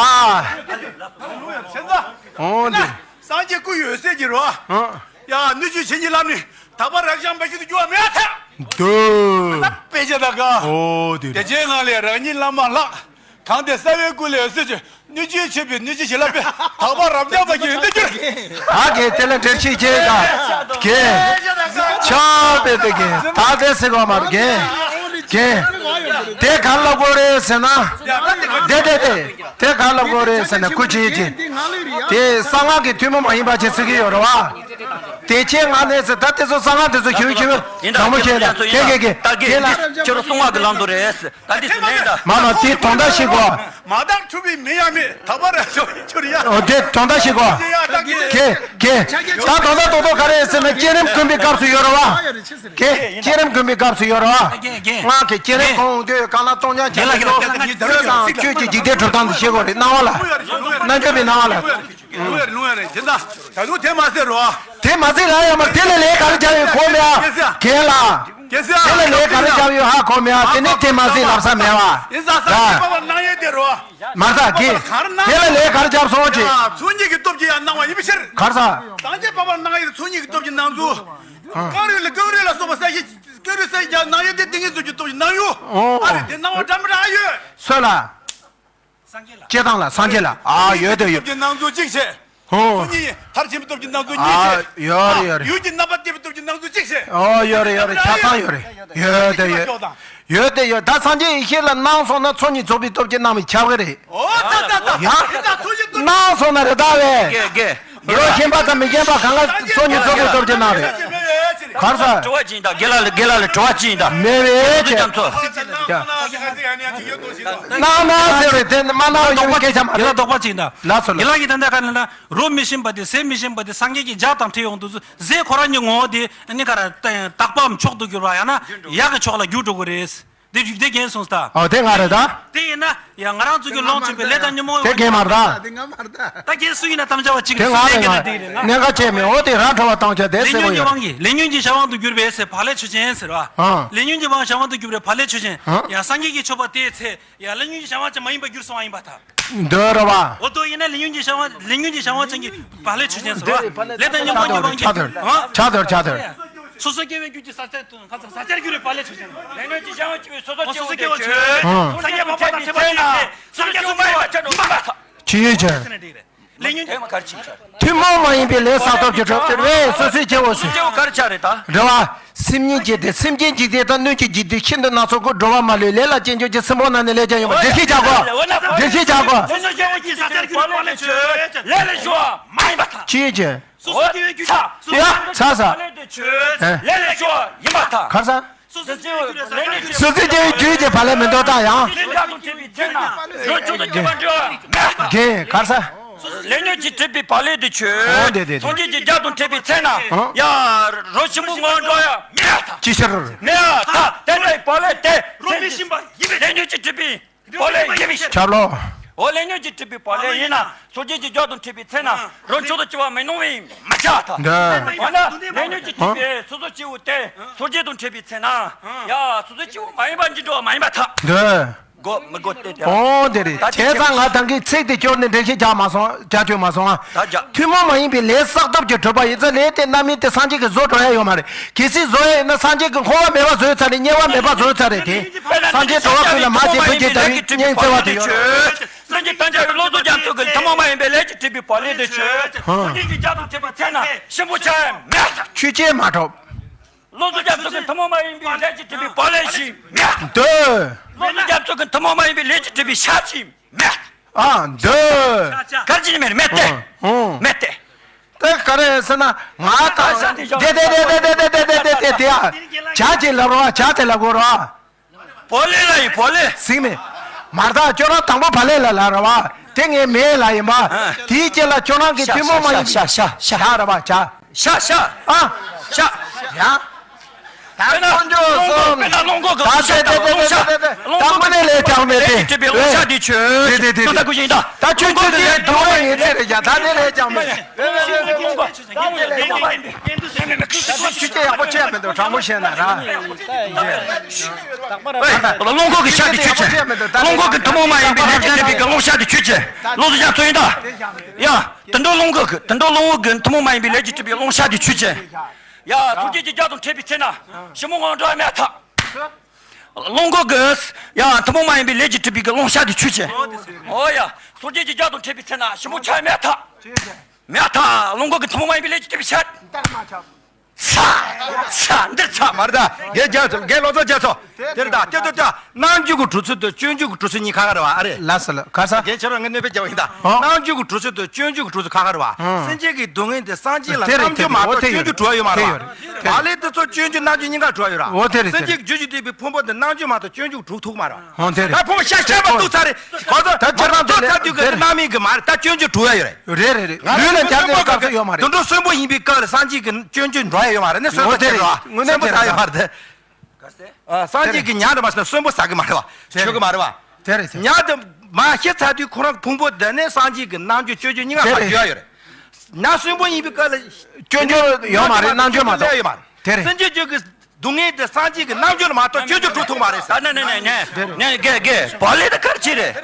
འོ་དེ། སངས་རྒྱས་སྐུ་ཡོད་ཚད་ཀྱི་རོ། ཡ་སྣོད་བཅུད་བྱིན་གྱིས་བརླབས་ནས་དག་པ་རབ་འབྱམས་པ་ཞིག་ཏུ་གྱུར་བ་མེད་ཐལ། འདུག་དཔེ་ཆ་དག་ག་འོ་དེ་དེ་རེད། ཅན་ངང་ལས་རང་ཉིད་བླ་མ་ལྷག་གང་དེ་རྩ་བའི་སྐུ་ལས་སུ་གྱུར། སྣོད་བཅུད་མཆོད་པའི་སྣོད་བཅུད་བྱིན་རླབས་པས། དག་པ་རབ་འབྱམས་པ་ཞིག་ཏུ་གྱུར། ཨ་ཀེ་དེ་ལ་འགྲེལ་བཤད་བྱེད་དག་ཀེ་ཆགས་པའི་དེ་ཀེ་ད་དེ་ཟེར་བ་མ་རེད་ཀེ་ཀེ་དེ་ག་ལ་གོ་རེད་ཟེར་ན། དེ་དེ་དེ་དེ་ག་ལ་གོ་རེད་ཟེར་ན་སྐུ་ཅི་ཅི། དེ་གསང་སྔགས་ཀྱི་ཐུན་མོང་མ་ཡིན་པ་ཅིག་ཟེར་གྱི་ཡོད་རེད་བ། དེ་ཁྱེད་ང་ནས་ཟེར་ད་དེ་ཚོ་གསང་སྔགས་དེ་ཚོ་ཁྱེར་ཁྱེར་ཡིན་ད། དྲང་མོ་ཁྱེད་ལ་ཁྱེད་ཁྱེད་ཁྱེད་ད་ཁྱེད་ལ། ཁྱོད་རང་གསང་སྔགས་ཀྱི་ལམ་དུ་རེད། ད་འདི་སུ་ནས་ད། མ་མ་དེ་དོན་དག་ཤེས་གོ། མ་དག་འཁྲུལ་པའི་མིང་ཡང་མེད། དག་པ་རབ་འབྱམས་ཡིན་གྱུར་ཡ། འོ་དེ་དོན་དག་ཤེས་གོ། ཡ་ད་གི། ཁྱེད་ཁྱེད་ད་དོན་དག་རྡོག་རྡོག་ག་རེ་ཟེར་ན་བསྐྱེད་རིམ་བསྐུལ་བའི་སྐབས་སུ་ཡོད་རེད་བ། ཁྱེད་བསྐྱེད་རིམ་བསྐུལ་བའི་སྐབས་སུ་ཡོད་རེད་བ། སྔགས་ཀྱི་བསྐྱེད་རིམ་གོང་དུ་གང་ལ་གཏོང་ཀྱང་བྱ་ལ་ལོ་ཉིད་དུ་དང་ཆོས་ཀྱི་འཇིག་རྟེན་གྲུབ་སྟངས་དུ་ཤེས་དགོས་རེད། སྣང་བ་ལ། རྣལ་འབྱོར་པའི་སྣང་བ་ལ། ལུང་ཡ་རེད་ལུང་ཡ་རེད། དེ་འདྲ་ད་དུང་དེ་མ་ཟེར་རོ། དེ་མ་ཟེར་ལ་ཡ་མར་དེ་ལ་ལས་ག་རེ་བྱ་ཡོད་གོ་མེད་ཨ། རྒན་ལ། རྒན་ཟེར་དེ་ལ་ལས་ག་རེ་བྱ་ཡོད་ཧ་གོ་མེད་ཨ། དེ་ནས་དེ་མ་ཟེར་ལབ་ས་མེད་བ། ཡིན་ས་ས་ཡ། སྐྱེས་པ་བ་སྣང་ཡས་དེ་རོ། མ་ས་གི། དེ་ལ་ལས་ག་རེ་བྱ་སོང་ཅི། ཚོགས་གཉིས་ཀྱི་སྟོབས་ཀྱིས་ཡང་སྣང་བ་ཡིན་པའི་ཕྱིར། གར་ས། སངས་རྒྱས་འཕགས་པ་སྣང་ཡས་ཚོགས་གཉིས་ཀྱི་སྟོབས་ཀྱིས་སྣང་ཚུལ། ཀེང་རུས་ལ་ཀེང་རུས་ལ་སོགས་པ་ས་གཞི་ཀེང་རུས་ས་གཞི་སྣང་ཡས་དེ་ཏིང་ངེ་འཛིན་གྱི་སྟོབས་ཀྱིས་སྣང་ཡུལ། ཨོ། ཨ་རེ་དེ་སྣང་བ་འདྲ་མི་འདྲ་ཡོད། སོ་ལ། སྐྱེ་སྟངས་ལ་སངས་རྒྱས་ལ་ཨ་ཡོད་དོ་ཡོད། ཀྱི་སྣང་ཚུལ་གཅིག་བྱས། ཧོ། ཚོགས་གཉིས་མཐར་ཕྱིན་པའི་སྟོབས་ཀྱི་སྣང་ཚུལ་གཉིས་ཨ་བྱས། ཡོད་རེད་ཡོད་རེད། ཡུལ་གྱི་རྣམ་པ་བལྟས་པའི་སྟོབས་ཀྱི་སྣང་ཚུལ་གཅིག་བྱས། ཨོ་ཡོད་རེད་ཡོད་རེད། ཆ་ཚང་ཡོད་རེད། ཡོད་དོ་ཡོད། ཡོད་དོ་ཡོད། ད་སངས་རྒྱས་ཡེ་ཤེས་ལ་སྣང་སོང་ན་ཚོགས་གཉིས་རྫོགས་པའི་སྟོབས་ཀྱིས་སྣང་བས་ཁྱབ་གི་རེད། ཨོ་ད་ད་ད། ཡ། ད་ཚོགས་གཉིས་སྟོབས་ཀྱི་སྣང་སོང་ན་རེད་ད་བས། རྒན་རྒན། རོ་ཞེན་པ་དང་མི་ཞེན་པ་གང་ལ་ཚོགས་གཉིས་རྫོགས་པའི་སྟོབས་ཀྱིས་སྣང་རེད། གར་ས། དྲི་བ་ཅི་ཡིན་ད། རྒན་ལགས་ལ་རྒན་ལགས་ལ་དྲི་བ་ཅི་ཡིན་ད། མེད་པའི་ཚོགས་ཚོགས་ཀྱང་ཚོགས། ཡ། སྣང་སྣང་ཟེར་བའི་དེ་མ་སྣང་བའི་ཡོང་བའི་སྐད་ཆ་མ་རེད། རྒན་ལགས་དོགས་པ་ཅི་ཡིན་ད། ལགས་སོ་ལགས། རྒན་ལགས་ཀྱིས་ད་ལྟ་ག་ལ་ན་རོ་མི་ཞིམ་པ་དེ་ཟས་མི་ཞིམ་པ་དེ་སངས་རྒྱས་ཀྱིས་ལྗགས་དང་བྲིས་ཡོང་དུས་ཟས་ཁོ་རང་གི་ངོ་བོ་དེ་ཨ་ནི་ག་ར་དག་པའམ་མཆོག་ཏུ་གྱུར་པ་ཡང་ན་ཡག་གི་ཕྱོགས་ལ་འགྱུར་འགྲོ་གི་རེད། དེ་རིགས་དེ་རྒན་གསུངས་ད། ཨོ་དེ་ང་རེད་ད། དེ་ཡིན་ན་ཡང་ང་རང་ཚོ་གི་ལོངས་སྤྱོད་པའི་ལས་དང་ཉོན་མོངས་དེ་རྒན་མ་རེད་ད། དེ་ང་མ་རེད་ད། ད་རྒན་སུ་ཡིན་ན་གཏམ་བྱ་བ་གཅིག་དེ་ང་རེད་ང་། གནད་འགག་ཆེ་མེད། འོ་དེ་རང་ཁྲོ་བ་བཏང་བྱ་དེ་ལས་ཉོན་གྱི་དབང་གིས་ལས་ཉོན་གྱི་བྱ་དབང་དུ་གྱུར་པའི་ཟེར་བག་ལེབ་མཆོད་ཅན་ཟེར་བ། ལས་ཉོན་གྱི་དབང་བྱ་དབང་དུ་གྱུར་པའི་བག་ལེབ་མཆོད་ཅན། ཡང་སངས་རྒྱས་ཀྱི་མཆོད་པ་དེའི་ཚེ། ཡང་ལས་ཉོན་གྱི་བྱ་དབང་ཅན་མ་ཡིན་པར་གྱུར་སོང་བ་ཡིན་པར་ཐལ། འདོད་ར་བ། འོ་དོ་ཡིན་ན་ལས་ཉོན་གྱི་བྱ་དབང་ལས་ཉོན་གྱི་བྱ་དབང་ཅན་གྱི་བག་ལེབ་མཆོད་ཅན་ཟེར་བ། ལས་དང་ཉོན་མོངས་ཀྱི་དབང་གིས། ཆ་དོར་ཆ་དོར། སོ་སོ་སྐྱེ་བོའི་རྒྱུད་ཀྱི་ས་ཆར་དུ་ས་ཆར་གྱུར་པའི་བག་ལེབ་མཆོད་ཅན། ལས་ཉོན་གྱི་བྱ་དབང་ཅན་སོ་སོ་སྐྱེ་བོ་དེ་ཆོས། སངས་རྒྱས་འཕགས་པ་དང་ཕྲད་པ་ཡིན་ཏེ། སོ་སོ་སྐྱེ་བོ་མ་ཡིན་པ་ཆ་དོར་ཡིན་པར་ཐལ། ཆི་ཡོད་ཅེ། ལས་ཉོན་དེ་མ་གར་ཕྱིན་ཆར། ཐུན་མོང་མ་ཡིན་པའི་ལས་བསགས་སྟོབས་ཀྱིས་གྲུབ་སྟེ་བས་སོ་སོའི་སྐྱེ་བོ་ཟེར། སྐྱེ་བོ་གར་ཆ་རེད་ད། རེད་བ། སེམས་ཉིད་ཀྱི་དེ་སེམས་ཅན་འཇིག་རྟེན་དང་སྣོད་ཀྱི་འཇིག་རྟེན་ཤིན་ཏུ་སྣ་ཚོགས་ཀུན་འགྲོ་བ་མ་ལུས་ལས་ལ་ཅན་ཆོས་ཀྱི་སེམས་པོ་ན་ནི་ལས་ཀྱང་ཡོད་པ་འགྲེལ་བཤད་བྱ་དགོས། འགྲེལ་བཤད་བྱ་དགོས། སོ་སོ་སྐྱེ་བོ་གྱི་ས་ཆར་གྱུར་པའི་བག་ལེབ་མཆོད། ལས་ལས་བྱུང་བ་མ་ཡིན་པར་ཐལ། ཅི་ཡོད་ཅེ། སོ་སོ་སྐྱེ་བོའི་རྒྱུད་ཀྱི་ཡ་ཚ་ས། བག་ལེབ་དེ་མཆོད། ལས་ལས་བྱུང་བ་ཡིན་པར་ཐལ། གར་ས། སོ་སོ་སྐྱེ་བོའི་རྒྱུད་ཀྱི་ས་ཆར་གྱུར་པའི། སོ་སོ་སྐྱེ་བོའི་རྒྱུད་ཀྱི་བག་ལེབ་མི་འདོད་ད་ཡང་། ལས་ལྗགས་དང་བྲིས་པའི་ཚེ་ན། རོ་མཆོག་ཏུ་གྱུར་པ་འདྲ་བ་མེད། རྒན་གར་ས། ལས་ཉོན་གྱིས་བྲིས་པའི་བག་ལེབ་དེ་མཆོད། འོ་དེ་དེ་དེ། སངས་རྒྱས་ཀྱི་ལྗགས་དང་བྲིས་པའི་ཚེ་ན། ཡ་རོ་ཞིམ་པོ་ངོ་འགྲོ་ཡ་མེད་ད། ཅི་ཕྱིར། མེད་ད། དེ་འདྲའི་བག་ལེབ་དེ་རོ་མི་ཞིམ་པ་ཡིན་པས། ལས་ཉོན་གྱིས་བྲིས་པའི་བག་ལེབ་ཡིན་པའི་ཕྱིར། ཆབ་ལོ། འོ་ལས་ཉོན་གྱིས་བྲིས་པའི་བག་ལེབ་ཡིན་ན་སངས་རྒྱས་ཀྱི་ལྗགས་དང་བྲིས་པའི་ཚེ་ན་རོ་མཆོག་ཏུ་གྱུར་པ་མིན་ནོ་བས་མ་ཆགས་ད། འདི། འོ་ན་ལས་ཉོན་གྱིས་བྲིས་པའི་སོ་སོ་སྐྱེ་བོ་དེ་སངས་རྒྱས་དང་བྲིས་པའི་ཚེ་ན་ཡ་སོ་སོ་སྐྱེ་བོ་མ་ཡིན་པ་འཇིག་འགྲོ་བ་མ་ཡིན་པར་ཐལ། འདི། གོ་མི་གོ་དེ་དེ། འོ་དེ་རེད། ད་བྱས་ཙང་ང་ད་གིན་ཚིག་དེ་སྐྱོར་ནས་འགྲེལ་བཤད་རྒྱག་མ་སོང་རྒྱག་ཐུབ་མ་སོང་ཨ། ད་རྒྱག་ཐུན་མོང་མ་ཡིན་པའི་ལས་བསགས་སྟོབས་ཀྱིས་གྲུབ་པ་ཡིན་ཙང་ལས་དེ་རྣམ་སྨིན་དེ་སངས་རྒྱས་ཀྱིས་བཟོ་འགྲོ་ཡ་ཡོད་མ་རེད། གལ་སྲིད་བཟོ་ཡ་ཡིན་ན་སངས་རྒྱས་ཀྱིས་འཁོར་བ་མེད་པ་བཟོས་ཚར་རེད། དམྱལ་བ་མེད་པ་བཟོས་ཚར་རེད་དེ། སངས་རྒྱས་འགྲོ་བ་ཀུན་ལ་མ་དེ་བུ་སྐྱེས་དང་སྙིང་བརྩེ་བ་དེ་ཡོད་རེད། སངས་རྒྱས་དམ་བཅའ་བའི་བློ་བཟང་རྒྱ་མཚོ་གིས་ཐུན་མོང་མ་ཡིན་པའི་ལས་ཀྱིས་བྲིས་པའི་བག་ལེབ་དེ་མཆོད། སངས་རྒྱས་ཀྱི་ལྗགས་དང་བྲིས་པའི་ཚེ་ན་ཞིམ་པོ་ཆགས་ཡ་མེད། ཆོས་ཅན་མ་གྲུབ། བློ་བཟང་རྒྱ་མཚོ་གིས་ཐུན་མོང་མ་ཡིན་པའི་ལས་ཀྱིས་བྲིས་པའི་བག་ལེབ་ཞིག་མེད། འདོད། བློ་བཟང་རྒྱ་མཚོ་གིས་ཐུན་མོང་མ་ཡིན་པའི་ལས་ཀྱིས་བྲིས་པའི་ཤ་ཞིག་མེད། ཨ་འདོད། གར་གྱི་མེད་མེད་དེ། ཨང་། མེད་དེ། དེ་ག་རེ་ཟེར་ན་ང་དང་དེ་དེ་དེ་དེ་དེ་ཨ། བྱ་ཅིག་ལབ་རོགས། བྱ་དེ་ལབ་དགོས་རོགས། བག་ལེབ་ལ་ཡིན་བག་ལེབ། གཟིགས་མེད། མར་ཐག་ཁྱོད་རང་དང་པོ་བག་ལེབ་ལ་ལབ་ར་བ། དེ་ངའི་མེད་ལ་ཡིན་པ། དེའི་རྗེས་ལ་ཁྱོད་རང་གི་ཐུན་མོང་མ་ཡིན་ཤ་ཤ་ཤ་ཤ་ཤ་ར་བ་བྱ། ཤ་ཤ། ཨ། ཤ། ཡ། ད་དཀོན་མཆོག་གསུམ། དཔེར་ན་ཀླུང་གོ་གི་ད་ལོང་ཤ་དང་ཀློང་ཤ། ད་ཀླུང་གོ་གི་ལས་ཀྱང་མེད་དེ། ལས་ཀྱི་གྲུབ་པའི་ཀློང་ཤ་དེ་ཆོས་ཅན། དེ་དེ་དེ་ད་ལྟ་ཀུན་གཞི་ཡིན་ད། ད་ཆོས་ཅན་དེ་དུ་བ་ངེས་ཚེ་རེད་ཀྱང་ད་དེ་ལས་ཀྱང་མེད། ད་དེ་ལས་ཀྱང་མེད། ད་དེ་ལས་ཀྱང་མེད། ཆོས་ཅན་ཡག་པོ་བྱས་མི་འདུག་དྲང་པོ་བཤད་ན་ར། ཀླུང་གོ་གི་ཤ་དེ་ཆོས་ཅན། ཀླུང་གོ་གི་ཐུན་མོང་མ་ཡིན་པའི་ལས་ཀྱི་གྲུབ་པའི་ཀློང་ཤ་དེ་ཆོས་ཅན། ལོ་དུ་ཞག་ཚོ་ཡིན་ད། ཡ། དུད་འགྲོ་ཀླུང་གོ་གི་དུད་འགྲོ་ཀླུང་གོ་གི་ཐུན་མོང་མ་ཡིན་པའི་ལས་ཀྱི་གྲུབ་པའི་ཀློང་ཤ་དེ་ཆོས་ཅན། ཡ། སངས་རྒྱས་ཀྱི་ལྗགས་དང་འཕྲད་པའི་ཚེ་ན། ཞིབ་མོ་ངང་འགྲོ་བ་མེད་ཐག་ཀླུང་གོ་གི། ཡ། ཐུན་མོང་མ་ཡིན་པའི་ལས་ཀྱི་གྲུབ་པའི་གི་ཀློང་ཤ་དེ་ཆོས་ཅན། ཨོ་ཡ། སངས་རྒྱས་ཀྱི་ལྗགས་དང་འཕྲད་པའི་ཚེ་ན་ཞིབ་མོ་ཆ་མེད་ཐག་མེད་ཐག་ཀླུང་གོ་གི་ཐུན་མོང་མ་ཡིན་པའི་ལས་ཀྱི་གྲུབ་པའི་ཤ། ཚ། ཚ། འདིར་ཚ་མར་ད། རྒན་རྒྱ་མཚོ་རྒན་ལོ་ཙཱ་རྒྱ་མཚོ། དེར་ད་དེ་དུ་ད། རྣལ་འབྱོར་གྱི་གྲུབ་ཚུལ་དང་སྤྱོད་འཇུག་གི་གྲུབ་ཚུལ་གཉིས་ཁ་ཁ་རེད་བ་ཨ་རེད། ལ་ས་ལ་ཁ་ས། རྒན་ཁྱེད་རང་ངས་གནོད་པ་རྒྱག་པ་ཡིན་ད། ཨོ། རྣལ་འབྱོར་གྱི་གྲུབ་ཚུལ་དང་སྤྱོད་འཇུག་གི་གྲུབ་ཚུལ་ཁ་ཁ་རེད་བ། ཨོ། སེམས་ཅན་གྱི་སྡུག་བསྔལ་དེ་སངས་རྒྱས་ལ་དེ་རེད། རྣལ་འབྱོར་མ་གཏོགས་སྤྱོད་འཇུག་འགྲོ་བ་ཡོད་མ་རེད་བ། ཨ་ལས་དེ་ཚོ་སྤྱོད་འཇུག་རྣལ་འབྱོར་གཉིས་ཀ་འགྲོ་བ་ཡོད་ར། ཨོ་དེ་རེད། སེམས་ཅན་གྱི་རྒྱུད་ཀྱི་བསྡུས་པའི་ཕུང་པོ་དེ་རྣལ་འབྱོར་མ་གཏོགས་སྤྱོད་འཇུག་གྲུབ་ཐུབ་མ་རེད་བ། ཨོ་དེ་རེད། ད་ཕུང་པོ་ཤ་ཤ་པ་གཏུག་ཚར་རེད། གོ་ཚོད་ད་ད་ད་ད་ད་དུས་ག་དེ་རྣམ་སྨིན་གི་མ་རེད། ད་སྤྱོད་འཇུག་གྲུབ་ཡ་ཡོད་རེད། རེད་རེད་རེད། ལུས་ལ་འབྱར་བའི་སྐབས་སུ་ཡོད་མ་རེད། དུད་འགྲོ་གསོན་པོ་ཡིན་པའི་སྐབས་ལ་སངས་རྒྱས་ཀྱི་སྤྱོད་འཇུག་འགྲོ་ཡ་ཡོད་མ་རེད་ནི། གསོན་པོ་དེ་རེད་བ། དངོས་གནས་གསོན་པོ་ཟ་ཡོད་མ་རེད། ཨ། སངས་རྒྱས་ཀྱི་ཉ་འདྲ་མ་ཟེར་ན་གསོན་པོ་ཟ་གི་མ་རེད་བ། མཆོད་གི་མ་རེད་བ། དེ་རེད་ཟེར། ཉ་དེ་མ་ཤི་ཚར་དུས་ཁོ་རང་ཕུང་པོ་དེ་ནས་སངས་རྒྱས་ཀྱི་རྣལ་འབྱོར་སྤྱོད་འཇུག་གཉིས་ཀ་དེ་ཁ་རེད། བརྗོད་ཡ་ཡོད་རེད། ཉ་གསོན་པོ་ཡིན་པའི་སྐབས་ལ་སྤྱོད་འཇུག་ཡོད་མ་རེད། རྣལ་འབྱོར་མ་གཏོགས། ཡོད་མ་རེད། དེ་རེད། སེམས་ཅན་རྒྱུད་ཀྱི་སྡུག་བསྔལ་དེ་སངས་རྒྱས་ཀྱི་རྣལ་འབྱོར་མ་གཏོགས་སྤྱོད་འཇུག་གྲུབ་ཐུབ་མ་རེད་ཟེར། ཨ་ནེ་ནེ་ནེ་ནེ་ནེ་དགེ་དགེ་བག་ལེབ་དེ་ག་རེ་བྱེད་རེད།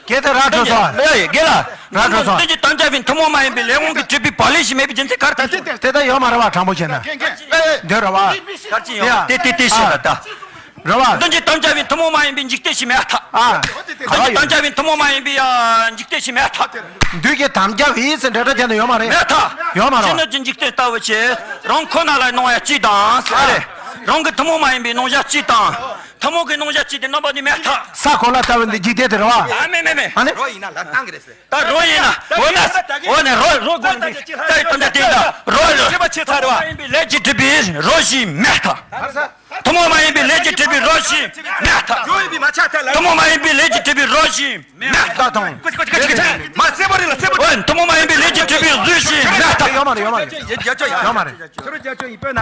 དགེ་དེ་ར་འཕྲོད་སོང་། ཨེ་དགེ་ལ། ར་འཕྲོད་སོང་། སྟོན་གྱི་དམ་བཅའ་བའི་ཐུན་མོང་མ་ཡིན་པའི་ལས་དབང་གིས་གྲུབ་པའི་བག་ལེབ་ཞིག་མེད་པའི་རྒྱུ་མཚན་ག་རེ་ད་ཟེར། དེ་ལྟར་ཡོད་མ་རེད་བ། དྲང་པོ་བྱས་ན། འདོད་རེད་བ། ག་རེ་བྱེད་ཡོང་། དེ་དེ་དེ་ཤེས་ལ་ད། རེད་བ། སྟོན་གྱི་དམ་བཅའ་བའི་ཐུན་མོང་མ་ཡིན་པའི་འཇིག་རྟེན་ཞིག་མེད་ཐག་ཨ། སྟོན་གྱི་དམ་བཅའ་བའི་ཐུན་མོང་མ་ཡིན་པའི་ཡ་འཇིག་རྟེན་ཞིག་མེད་ཐག་བདུད་ཀྱི་དམ་བཅའ་བའི་ཟེར་འདྲ་འདྲ་བྱས་ན་ཡོད་མ་རེད། མེད་ཐག་ཡོད་མ་རེད་བ། ཕྱི་སྣོད་ཀྱི་འཇིག་རྟེན་ལྟ་བུ་ཆེ། རང་ཁོ་ན་ལ་སྣང་བ་སྐྱིད་དང་ཨ་རེད། རང་གི་ཐུན་མོང་མ་ཡིན་པའི་སྣང་ཆ་སྐྱིད་དང་། ཐུན་མོང་གི་སྣང་ཆ་སྐྱིད་དེ་རྣམ་པ་གཉིས་མེད་ཐག་ས་གོ་ལ་ལྟ་བུ་འདི་འཇིག་རྟེན་དེ་རེད་བ། ཨ་མེད་མེད་མེད། ཨ་ནི། རོ་ཡིན་ན་ལ་བཏང་གི་རེད་ཟེར། ད་རོ་ཡིན་ན། འོ་ན། འོ་ན་རོ་རོ་དགོས་འདི་ལྟ་ཡི་དོན་དག་དེ་ཡིན་ད། རོ་རོ། ཤེས་པ་ཆེ་ཚར་བ། ཐུན་མོང་མ་ཡིན་པའི་ལས་ཀྱིས་གྲུབ་པའི་རོ་ཞིག་མེད་ཐག་ཐུན་མོང་མ་ཡིན་པའི་ལས་ཀྱིས་གྲུབ་པའི་རོ་ཞིག་མེད་ཐག་རོ་ཡིན་པའི་མ་ཆགས་ཐལ་ལ། ཐུན་མོང་མ་ཡིན་པའི་ལས་ཀྱིས་གྲུབ་པའི་རོ་ཞིག་མེད་ཐག་ད་དང་། ཀུ་ཅི་ཀུ་ཅི་ཀུ་ཅི་ཀུ་ཅི། མ་གསལ་པོ་རེད་ལ་གསལ་པོ། འོན་ཐུན་མོང་མ་ཡིན་པའི་ལས་ཀྱིས་གྲུབ་པའི་གཟུགས་ཞིག་མེད་ཐག་ཡོད་མ་རེད། ཡོད་མ་རེད། ཡོད་མ་རེད། ཁྱོད་རང་རྒྱ་ཆོས་ཡིན་པས་ན།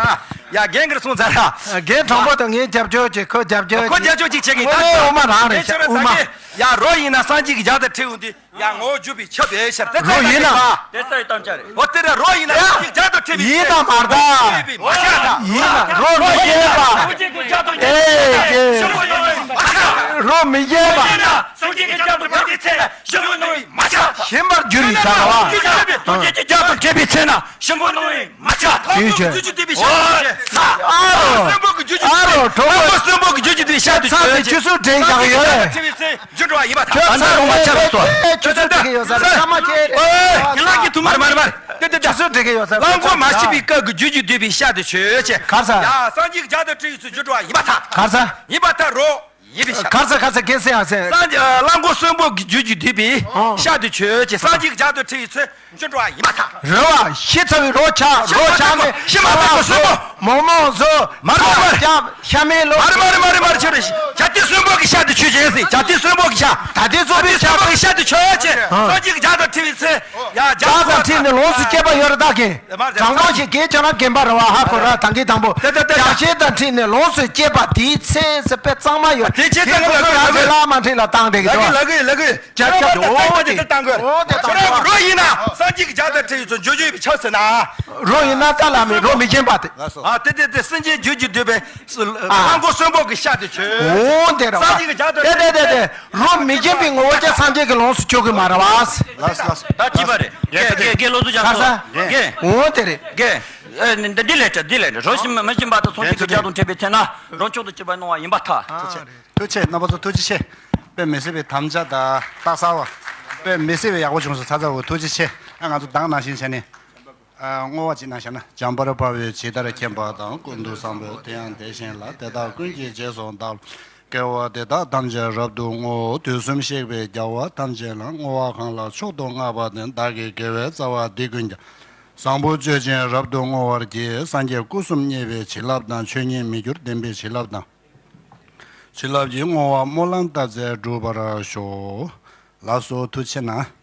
ཡ་རྒན་གིར་སོང་ཚར་ར། རྒན་དྲང་པོ་དང་ངས་རྒྱབ་སྐྱོར་བྱེད། ཁོ་རྒྱབ་སྐྱོར་ཁོ་རྒྱབ་སྐྱོར་ཅིག་བྱེད་གི་ད། ངོ་མ་རང་རེད་ཤག་དབུ་མ། ཡ་རོ་ཡིན་ན་སངས་རྒྱས་ཀྱི་ལྗགས་དང་འཕྲད་འོང་དུས། ཡ་ངོ་བོ་འཇུག་པའི་ཆ་བེ་ཤར་དེ་རོ་ཡིན་ན། དེ་ལྟ་ཡི་དམ་བཅའ་རེད། འོ་དེ་ར་རོ་ཡིན་ན་ཡ། སངས་རྒྱས་ལྗགས་དང་འཕྲད་པའི་ཡིན་ན་མ་རེད་ད། མ་ཤར་ད། ཡིན་ན་རོ་མི་རྒྱས་པ། ཨེ་ཀྱེ། རོ་མི་རྒྱས་པ། སངས་རྒྱས་ཀྱི་ལྗགས་དང་འཕྲད་པའི་ཚེ་ན་ཞིམ་པོ་སྣང་བས་མ་ཆགས། ཞིམ་པར་འགྱུར་བའི་ཆ་ར་བ། སངས་རྒྱས་ཀྱི་ལྗགས་དང་འཕྲད་པའི་ཚེ་ན་ཞིམ་པོ་སྣང་བས་མ་ཆགས། ཐོག་ཏུ་རྒྱུད་ཀྱི་བསྡུས་པའི་ཤ་དུ་ཆོད། ཨ་རོ། སེམས་པོ་གི་རྒྱུད་ཀྱི་ཨ་རོ་གྲོགས་པོ། སེམས་པོ་གི་རྒྱུད་ཀྱི་བསྡུས་ཤ་དུ་ཆོད། ཚ་དེ་ཆུ་སོ་དྲན་ཀྱང་ཡོད་རེད། འགྱུར་འགྲོ་བ་ཡིན་པ་དང་། ཁྱོད་ཚ་རོ་མ་ཆགས་པ་སོ། ཆུ་སོ་དྲན་ཀྱང་ཡོད་ས་རེད། ས་མ་ཆེ། ཨོ། ཡིན་ལགས་ཀྱི་ཐུ་མ་རེད་མ་རེད་མ་རེད། ཆུ་སོ་དྲན་ཀྱང་ཡོད་ས་རེད། གླང་གོ་མ་ཤི་བའི་སྐབས་ཀྱི་རྒྱུད་ཀྱི་བསྡུས་པའི་ཤ་དུ་ཆོད་ཅེས། གར་ས། ཡ་སངས་རྒྱས་ཀྱི་ལྗགས་དང་འཕྲད་ཡུལ་ཚུལ་འགྱུར་འགྲོ་བ་ཡིན་པ་དང་། གར་ས། ཡིན་པ་དང་རོ། ཡིན་པའི་ཤ། གར་ས་གར་ས་རྒན་སེང་ཨ་སེང་། སངས་རྒྱས་གླང་གོ་གསོན་པོ་གི་རྒྱུད་ཀྱི་བསྡུས་པའི་ཨང་། ཤ་དུ་ཆོད་ཅེས་སངས་རྒྱས་ཀྱི་ལྗགས་དང་འཕྲད་ཡུལ་ཚུལ་འགྱུར་འགྲོ་བ་ཡིན་པ་དང་། རེད་བ། ཤི་ཚར་བའི་རོ་ཆག་ཤི་རོ་ཆག་ནས་ཤི་མ་ཚར་བའི་གསོན་པོ། མོག་མོག་བཟོ། མར་མར་མར། རྒྱབ་ཤ་མེད་ལོ། མར་མར་མར་མར་ཆོད་རེ། བྱ་དེ་གསོན་པོ་གི་ཤ་དུ་ཆོད་ཅེས་ཟེར། བྱ་དེ་གསོན་པོ་གི་ཤ། ད་དེ་གསོན་པོའི་ཤ་གི་ཤ་དུ་ཆོད་ཅེས་སངས་རྒྱས་ཀྱི་ལྗགས་དང་འཕྲད་ཡུལ་ཚུལ། ཡ་ལྗགས་དང་འཕྲད་ནས་ལོངས་སུ་སྤྱད་པ་ཡོད་རེད་ད་གིན། དྲང་པོ་ཞིག་གིས་ཁྱོད་རང་རྒན་པ་རེད་བ། ཧ་གོ་ར། ད་གིན་དང་པོ། དེ་དེ་དེ་དེ། ཇག་ཤེས་དང་འཕྲད་ནས་ལོངས་སུ་སྤྱད་པ་དེའི་ཚེ་ཟེར་དཔེ་གཙང་མ་ཡོད། དེ་ཁྱེད་ཚང་གི་ལ་གོས་ལ་གོས། ལ་མ་འཕྲད་ལ་བཏང་བསྡད་ཀྱི་འདུག་ལ་གོས་ལ་གོས། ཇག་ཇག་འོ་དེ་དེ་བཏང་དགོས། འོ་དེ་བཏང་དགོས། རོ་ཡིན་ན་སངས་རྒྱས་ཀྱི་ལྗགས་དང་འཕྲད་ཡུལ་ཚུལ་འགྱུར་འགྱུར་བའི་ཆ་ཟེར་ན། རོ་ཡིན་ན་ད་ལ་མི་རོ་མི་རྒན་པ་དེ། ལགས་སོ། ཨ་དེ་དེ་དེ་སེམས་ཅན་རྒྱུད་ཀྱི་བསྡུས་པའི། ཨ། གླང་གོ་གསོན་པོ་གི་ཤ་དུ་ཆོད། འོ་དེ་རེད་བ། སངས་རྒྱས་ཀྱི་ལྗགས་དང་དེ་དེ་དེ་དེ། རོ་མི་རྒན་པའི་ངོ་བོ་ཅན་སངས་རྒྱས་ཀྱི་ལོངས་སུ་སྤྱོད་ཀྱི་མ་རེད་བ། ལགས་སོ་ལགས་སོ། ད་ཅི་པ་རེད། དགེ་དགེ་དགེ་ལོ་ཚོ་ཀྱང་ཁ་ཚ། དགེ། འོ་དེ་རེད། དགེ། ཨེ་འདི་འདི་ལས་བྲལ་འདི་ལས་བྲལ། རོ་ཞིམ་མི་ཞིམ་པ་དང་སངས་རྒྱས་ཀྱི་ལྗགས་དང་འཕྲད་པའི་ཚེ་ན་རོ་མཆོག་ཏུ་གྱུར་པ་སྣང་བ་ཡིན་པར་ཐལ། ཐུགས་རྗེ་ཆེ། རྣམ་པ་ཚོ་ཐུགས་རྗེ་ཆེ། དཔེ་མི་སྲིད་པའི་དམ་བཅའ་དང་རྟགས་གསལ་བ། དཔེ་མི་སྲིད་པའི་ཡག་པོ་བྱུང་སོང་ཚ་ཚ་བོ། ཐུགས་རྗེ་ཆེ། ཨ་ང་ཚོ་གདངས་ནང་བཞིན་བྱས་ནས། ཨ་བསྔོ་བ་ཅིག་གནང་བཞག་ན། འཇམ་དཔལ་དཔའ་བོས་ཇི་ལྟར་མཁྱེན་པ་དང་། ཀུན་ཏུ་བཟང་པོས་དེ་ཡང་དེ་བཞིན་ལ། དེ་དག་ཀུན་གྱི་རྗེས་སུ་བདག་སློབ། དགེ་བ་འདི་དག་ཐམས་ཅད་རབ་ཏུ་བསྔོ། དུས་གསུམ་གཤེགས་པའི་རྒྱལ་བ་ཐམས་ཅད་ལ། བསྔོ་བ་གང་ལ་མཆོག་ཏུ་བསྔགས་པ་དེས། བདག་གི་དགེ་བའི་རྩ་བ་འདི་ཀུན་ཀྱང་། བཟང་པོ་སྤྱོད་ཅིང་རབ་ཏུ་བསྔོ་བར་བགྱི། སངས་རྒྱས་སྐུ་གསུམ་བརྙེས་པའི་བྱིན་རླབས་དང་། ཆོས་ཉིད་མི་འགྱུར་བདེན་པའི་བྱིན་རླབས་དང་། བྱིན་རླབས་ཀྱི་བསྔོ་བ་སྨོན་ལམ་བཏབ་ཚད་འགྲུབ་པར་ཤོག། ལགས་སོ། ཐུགས་རྗེ་གནང་།